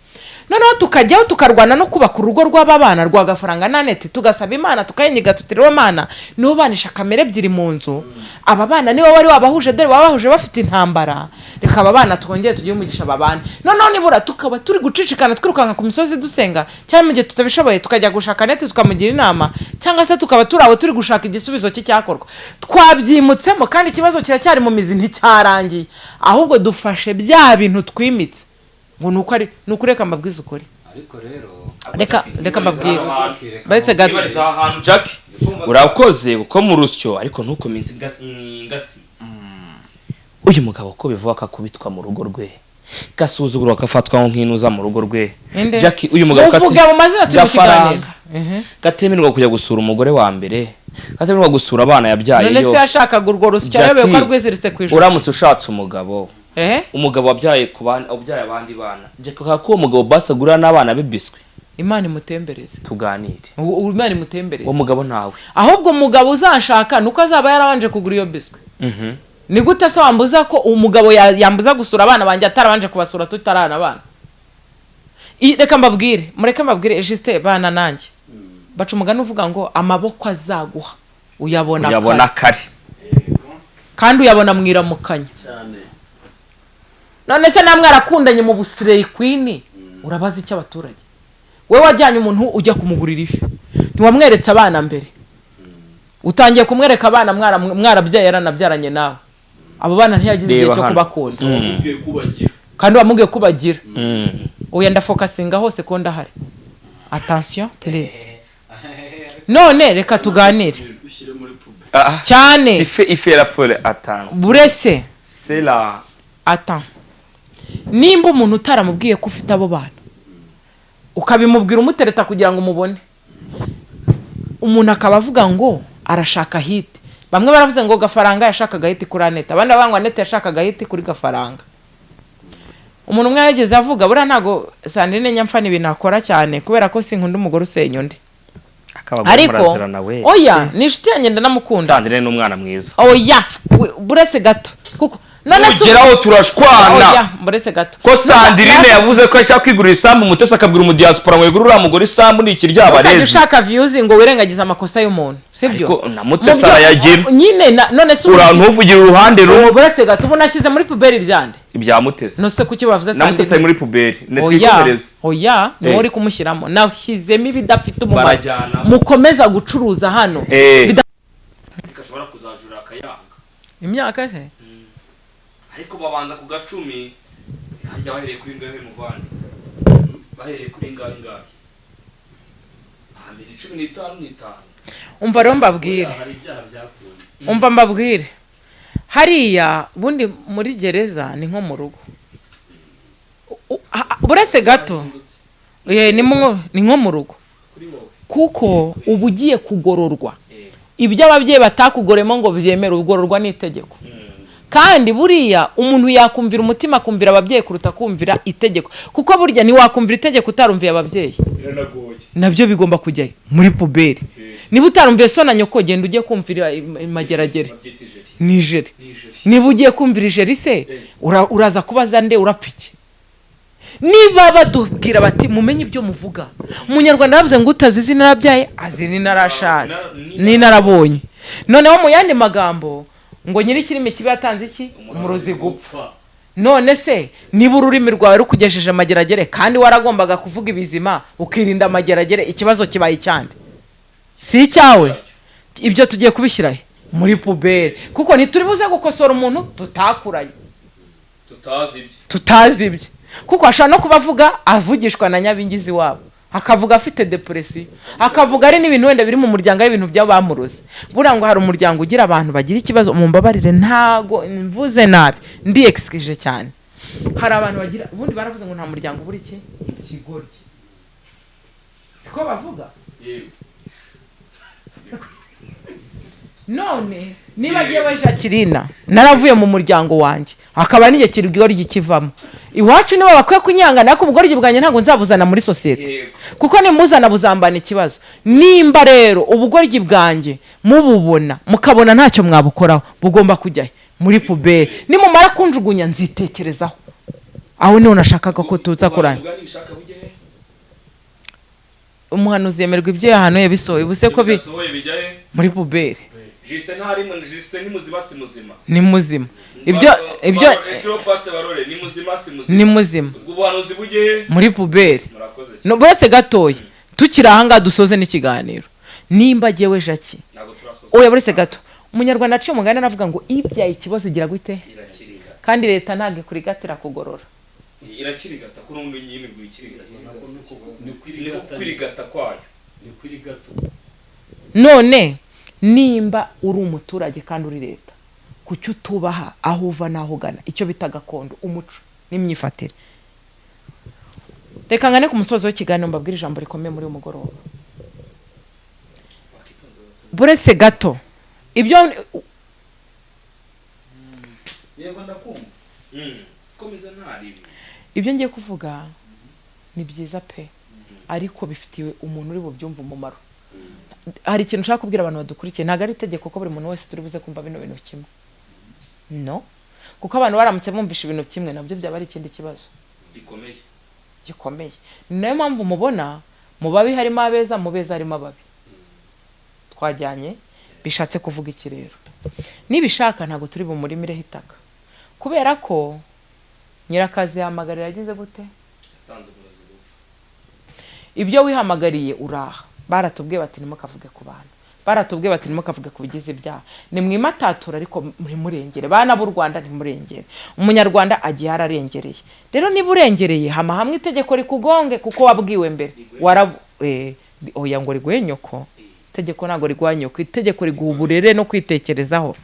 Speaker 1: Noneho tukajyaho tukarwana no kubaka urugo rw'aba bana rwa Gafaranga na Neti, tugasaba Imana, tukayinyiga, tutiriwe Mana nibo banisha kamere ebyiri mu nzu. Aba bana niba wari wabahuje, dore wabahuje bafite intambara, reka aba bana twongere tugire umugisha babane. Noneho nibura tukaba turi gucicikana twirukanka ku misozi dusenga, cyangwa mu gihe tutabishoboye tukajya gushaka Neti tukamugira inama, cyangwa se tukaba turi aho turi gushaka igisubizo cy'icyakorwa. Twabyimutsemo kandi ikibazo kiracyari mu mizi, nticyarangiye. Ahubwo dufashe bya bintu twimitse ngo ni uko ari ni ukureka. Mbabwize ukuri.
Speaker 3: Ariko rero
Speaker 1: Reka mbabwire baretse gato.
Speaker 2: Wibariza aha hantu, Jack, urakoze kuko mu rusyo, ariko ntukomeze ingasi. Uyu mugabo ko bivuga ko akubitwa mu rugo rwe, gasuzugurwa, agafatwa nk'inuza mu rugo rwe.
Speaker 1: Ninde?
Speaker 2: Jack, uyu mugabo ko ati-
Speaker 1: Muvuge mu mazina, turi mu
Speaker 2: Gafaranga.
Speaker 1: kiganiro.
Speaker 2: Gatemererwa kujya gusura umugore wa mbere, gatemererwa gusura abana yabyaye.
Speaker 1: None
Speaker 2: yo
Speaker 1: se yashakaga urwo rusyo?
Speaker 2: Jackie,
Speaker 1: Yayobewe ko arwiziritse ku ijosi?
Speaker 2: Uramutse ushatse umugabo, umugabo wabyaye ku bandi, wabyaye abandi bana, Jack, ko uwo mugabo basagurira n'abana be biswi.
Speaker 1: Imana imutembereze.
Speaker 2: Tuganire.
Speaker 1: Imana imutembereze.
Speaker 2: Uwo mugabo ntawe.
Speaker 1: Ahubwo umugabo uzanshaka ni uko azaba yarabanje kugura iyo biswi. Ni gute se wambuza ko umugabo yambuza gusura abana banjye atarabanje kubasura, tutarana abana? Reka mbabwire, mureke mbabwire, Justin, bana nanjye baca umugani uvuga ngo amaboko azaguha uyabona
Speaker 2: uyabona
Speaker 1: kare.
Speaker 2: Kare.
Speaker 1: Kandi uyabona mu iramukanya.
Speaker 5: Cyane.
Speaker 1: None se namwe arakundanye mu busireyi kwini, urabaza icyo abaturage? We wajyanye umuntu ujya kumugurira ifi, ntiwamweretse abana mbere. Utangiye kumwereka abana mwarabyaye, yaranabyaranye nawe, abo bana ntiyagize igihe
Speaker 2: Reba
Speaker 1: cyo
Speaker 2: hano.
Speaker 1: kubakunda.
Speaker 5: Wamubwiye ko ubagira.
Speaker 1: Kandi wamubwiye ko ubagira. Oya, ndafokasinga hose ko ndahari. Attention please. None reka tuganire.
Speaker 5: Ushyire muri poubelle.
Speaker 2: Ah,
Speaker 1: Cyane.
Speaker 2: ife ife la folle, attention.
Speaker 1: Burese.
Speaker 2: C'est la
Speaker 1: Ata nimba umuntu utaramubwiye ko ufite abo bana, ukabimubwira umutereta kugira ngo umubone, umuntu akaba avuga ngo arashaka hit. Bamwe baravuze ngo Gafaranga yashakaga hit kuri Anete, abandi bavuga ngo Anete yashakaga hit kuri Gafaranga. Umuntu umwe yageze avuga, buriya ntago Sandrine nyamfana ibintu akora cyane, kubera ko sinkunda umugore usenya undi.
Speaker 2: Akabagore
Speaker 1: Ariko
Speaker 2: murazirana we.
Speaker 1: oya, ni inshuti yanjye, ndanamukunda.
Speaker 2: Sandrine ni umwana mwiza.
Speaker 1: Oya, buretse gato, kuko none se
Speaker 2: Ugeraho turashwana.
Speaker 1: Oya, buretse gato.
Speaker 2: Ko Sandrine yavuze ko ashaka kwigurira isambu, Mutesi akabwira umudiaspora ngo yigure uriya mugore isambu, ni
Speaker 1: Ukajya
Speaker 2: ikiryabarezi.
Speaker 1: ushaka views ngo wirengagize amakosa y'umuntu, sibyo?
Speaker 2: Ariko na Mutesi
Speaker 1: Mu byo-
Speaker 2: arayagira.
Speaker 1: Nyine none se
Speaker 2: Ura ntuvugira uruhande rumwe.
Speaker 1: Buretse gato, ubu nashyize muri poubelle ibyande?
Speaker 2: Ibya Mutesi.
Speaker 1: Nose kuki bavuze
Speaker 2: Na Mutesi ari muri poubelle.
Speaker 1: Oya.
Speaker 2: Twikomereze.
Speaker 1: Oya, ni wowe
Speaker 2: Eh.
Speaker 1: uri kumushyiramo, nashyizemo ibidafite umumaro.
Speaker 2: Barajyana.
Speaker 1: Mukomeza gucuruza hano.
Speaker 2: Eh. Gashobora kuzajura akayanga.
Speaker 1: Imyaka se?
Speaker 2: Ariko babanza ku gacumi. Harya bahereye kuri ngahe, muvandi? Bahereye kuri ngahe ngahe? Hambere 15 n'itanu.
Speaker 1: Umva rero mbabwire.
Speaker 5: Hari ibyaha byakuwe.
Speaker 1: Umva mbabwire, hariya ubundi muri gereza ni nko mu rugo. Buretse gato. Ni nko mu rugo
Speaker 2: Kuri wowe.
Speaker 1: kuko uba ugiye kugororwa ibyo ababyeyi batakugoremo ngo byemere, ugororwa n'itegeko. Kandi buriya umuntu yakumvira umutima, akumvira ababyeyi kuruta kumvira itegeko, kuko burya ntiwakumvira itegeko utarumviye ababyeyi.
Speaker 2: Biranagoye.
Speaker 1: Nabyo bigomba kujyayo muri poubelle. Niba utarumviye so na nyoko, genda ujye kumvira imageragere.
Speaker 2: Babyita ijeri.
Speaker 1: Nijeri.
Speaker 2: Ni ijeri.
Speaker 1: Niba ugiye kumvira ijeri se, uraza kubaza nde? Urapfa iki? Niba batubwira bati mumenye ibyo muvuga, Umunyarwanda yavuze ngo utazi izina yarabyaye azi n'inarashatse n'inarabonye. Noneho mu yandi magambo ngo nyir'ikirimi kibi yatanze iki? Umurozi gupfa. None se niba ururimi rwawe rukugejeje amageragere kandi waragombaga kuvuga ibizima ukirinda amageragere, ikibazo kibaye icyande, si icyawe? Ibyo tugiye kubishyira he? Muri poubelle, kuko ntituri buze gukosora umuntu tutakuranye,
Speaker 2: Tutazi ibye.
Speaker 1: Tutazi ibye, kuko ashobora no kuba avuga avugishwa na nyabingizi wabo, akavuga afite depression, akavuga ari n'ibintu wenda biri mu muryango, ari ibintu by'abamuroze. Buriya ngo hari umuryango ugira abantu bagira ikibazo. Mumbabarire, ntago mvuze nabi, ndi excuse cyane. Hari abantu bagira, ubundi baravuze ngo nta muryango ubura iki? Ikigoryi. Siko bavuga?
Speaker 5: Yewe.
Speaker 1: None niba agiye Jacqueline naravuye mu muryango wanjye, akaba n'igihe kirigoryi kivamo iwacu, nibo bakwiye kunyangana, ariko ubugoryi bwanjye ntabwo nzabuzana muri sosiyete. Kuko nimuzana buzambana ikibazo. Nimba rero ubugoryi bwanjye mububona, mukabona ntacyo mwabukoraho, bugomba kujya he? Muri poubelle. Nimumara kunjugunya nzitekerezaho. Aho niho nashakaga ko tuza kuranya.
Speaker 2: Nibishaka bujye he?
Speaker 1: Umuhanuzi yemerwa ibyo yahanuye bisohoye. Ubuse ko
Speaker 2: Bidasohoye bijya he?
Speaker 1: Muri poubelle.
Speaker 2: Justin ntarimo. Justin ni muzima, si muzima?
Speaker 1: Ni muzima. Ibyo ibyo
Speaker 2: Ecrofase barore, ni muzima, si muzima?
Speaker 1: Ni muzima.
Speaker 2: Ubwo ubuhanuzi bujye he?
Speaker 1: Muri poubelle.
Speaker 2: Murakoze cyane.
Speaker 1: No, buretse gatoya, tukiri ahangaha dusoze n'ikiganiro. Nimba jyewe Jackie
Speaker 2: Ntabwo turasoza.
Speaker 1: Oya, buretse gato. Umunyarwanda aciye umugani aravuga ngo ibyaye ikibazo igira gute?
Speaker 2: Irakirigata.
Speaker 1: Kandi leta ntabwo ikurigatira kugorora.
Speaker 2: Irakirigata ko n'ubundi nyine ngo ikirigata.
Speaker 5: Ni
Speaker 2: Ni
Speaker 5: kwirigata.
Speaker 2: kwirigata kwayo.
Speaker 5: Ni kwirigata.
Speaker 1: None nimba uri umuturage kandi uri leta, kuki utubaha aho uva n'aho ugana, icyo bita gakondo, umuco n'imyifatire? Reka ngane ku musozo w'ikiganiro, mbabwire ijambo rikomeye muri uyu mugoroba. Buretse gato, ibyo
Speaker 3: Yego, ndakumva.
Speaker 2: Komeza, ntaribi.
Speaker 1: Ibyo ngiye kuvuga ni byiza pe, ariko bifitiye umuntu uri bubyumve umumaro. Hari ikintu ushaka kubwira abantu badukurikiye. Ntabwo ari itegeko ko buri muntu wese turi buze kumva bino bintu kimwe, no kuko abantu baramutse bumvisha ibintu kimwe nabyo byaba ari ikindi kibazo
Speaker 2: Gikomeye.
Speaker 1: gikomeye. Ni nayo mpamvu mubona mu babi harimo abeza, mu beza harimo ababi. Twajyanye? Bishatse kuvuga iki rero? Nibishaka ntabwo turi bumurimireho itaka, kubera ko nyirakazi yahamagarira yagize gute?
Speaker 2: Yatanze uburozi bupfa.
Speaker 1: Ibyo wihamagariye uraha. Baratubwiye bati ntimukavuge ku bantu, baratubwiye bati ntimukavuge ku bigize ibyaha, nimwimatatura, ariko ntimurengere. Bana b'u Rwanda, ntimurengere. Umunyarwanda agiye ararengereye. Rero niba urengereye, hama hamwe itegeko rikugonge, kuko wabwiwe mbere. Warabu oya, ngo riguhe nyoko? Itegeko ntabwo riguha nyoko, itegeko riguha uburere no kwitekerezaho.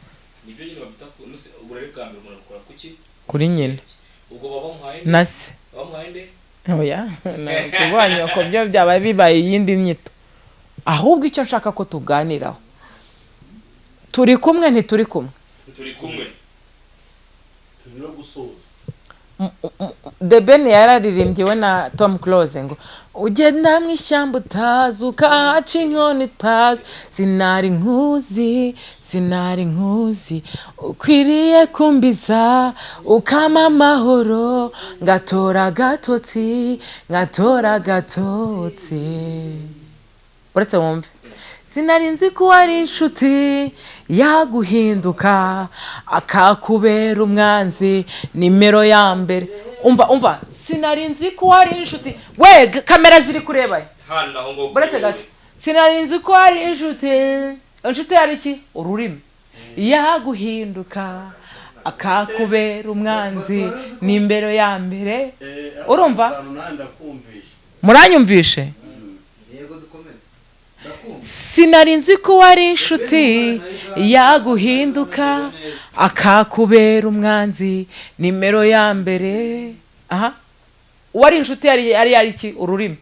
Speaker 2: Nibyo nyine babita ko nuse uburere bwa mbere umuntu abukora kuki?
Speaker 1: Kuri nyina.
Speaker 2: Ubwo baba bamuhaye nde?
Speaker 1: Na se.
Speaker 2: Bamuhaye nde?
Speaker 1: Oya, kuguha nyoko byo byaba bibaye iyindi nyito. Ahubwo icyo nshaka ko tuganiraho, turi kumwe, ntituri kumwe?
Speaker 2: Turi kumwe.
Speaker 5: Turi no gusoza.
Speaker 1: The Ben yararirimbye we na Tom Close ngo ugenda mu ishyamba utazi, ukahaca inkoni itazi, sinari nkuzi, sinari nkuzi, ukwiriye kumbiza ukama amahoro, ngatora agatotsi, ngatora agatotsi. Uretse wumve, sinari nzi ko wari inshuti yaguhinduka akakubera umwanzi nimero ya mbere. Umva, umva, sinari nzi ko wari inshuti we. Kamera ziri kureba he?
Speaker 2: Hano aho ngo
Speaker 1: Uretse gato, sinari nzi ko wari inshuti. Inshuti yari iki? Ururimi. Yaguhinduka akakubera umwanzi nimero ya mbere. Urumva?
Speaker 5: Ndakumvisha.
Speaker 1: Muranyumvishe?
Speaker 3: Yego, dukomeze, ndakumva.
Speaker 1: Sinari nzi ko wari inshuti yaguhinduka akakubera umwanzi nimero ya mbere. Aha uwari inshuti yari iki? Ururimi.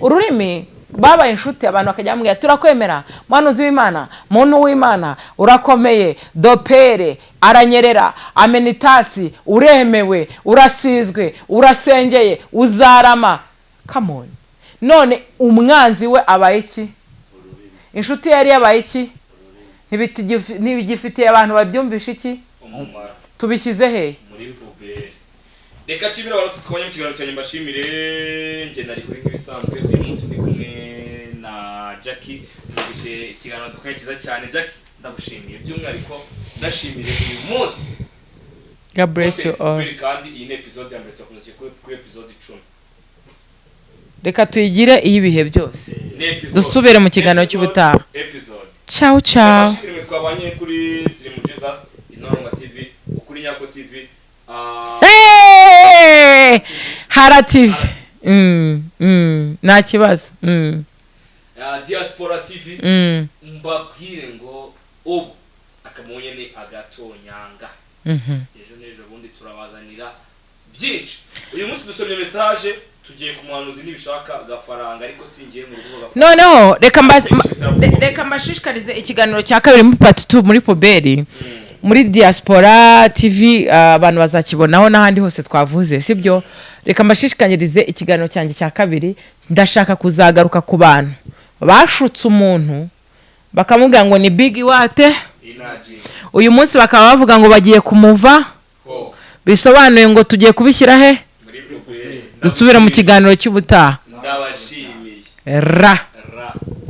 Speaker 1: Ururimi. Babaye inshuti, abantu bakajya bamubwira: "Turakwemera, muhanuzi w'Imana, muntu w'Imana, urakomeye." Dopere aranyerera, amenitasi, uremewe, urasizwe, urasengeye, uzarama. Come on. None umwanzi we abaye iki? Inshuti yari yabaye iki? Ntibigifitiye abantu babyumvisha iki?
Speaker 2: Umumaro.
Speaker 1: Tubishyize hehe?
Speaker 2: Muri poubelle. Reka nshimire abantu twabonye mu kiganiro cyanjye, mbashimire. Njye nari kuri nk'ibisanzwe, uyu munsi ndi kumwe na Jackie, tugushe ikiganiro dukaye cyiza cyane. Jackie, ndagushimiye by'umwihariko, ndashimire uyu munsi.
Speaker 1: God bless you all.
Speaker 2: Kubera kandi iyi ni episode ya mbere, turakomeza kuri episode 10.
Speaker 1: Reka tuyigire iy'ibihe byose.
Speaker 2: Ni episode.
Speaker 1: Dusubire mu kiganiro
Speaker 2: Episode,
Speaker 1: cy'ubutaha.
Speaker 2: Episode.
Speaker 1: Ciao ciao.
Speaker 2: Ndabashimire mwe twabanye kuri Sirimu Jesus, Intorongwa TV, Ukuri Nyako TV,
Speaker 1: Hey! Hara TV. Nta kibazo.
Speaker 2: Diaspora TV. Mbabwire ngo ubu akamunye ni agatonyanga. Ejo n'ejo bundi turabazanira byinshi. Uyu munsi dusomye message, tugiye ku muhanuzi nibishaka Gafaranga, ariko singiye mu rugo Gafaranga.
Speaker 1: Noneho reka reka mbashishikarize ikiganiro cya kabiri muri part 2 muri poubelle, muri Diaspora TV, abantu bazakibonaho n'ahandi hose twavuze, sibyo? Reka mbashishikarize ikiganiro cyanjye cya kabiri. Ndashaka kuzagaruka ku bantu bashutse umuntu, bakamubwira ngo ni big wate.
Speaker 2: Energy.
Speaker 1: Uyu munsi bakaba bavuga ngo bagiye kumuva.
Speaker 2: Ho.
Speaker 1: Bisobanuye ngo tugiye kubishyira he?
Speaker 2: Muri poubelle.
Speaker 1: Dusubire mu kiganiro cy'ubutaha.
Speaker 2: Ndabashimiye.
Speaker 1: Ra.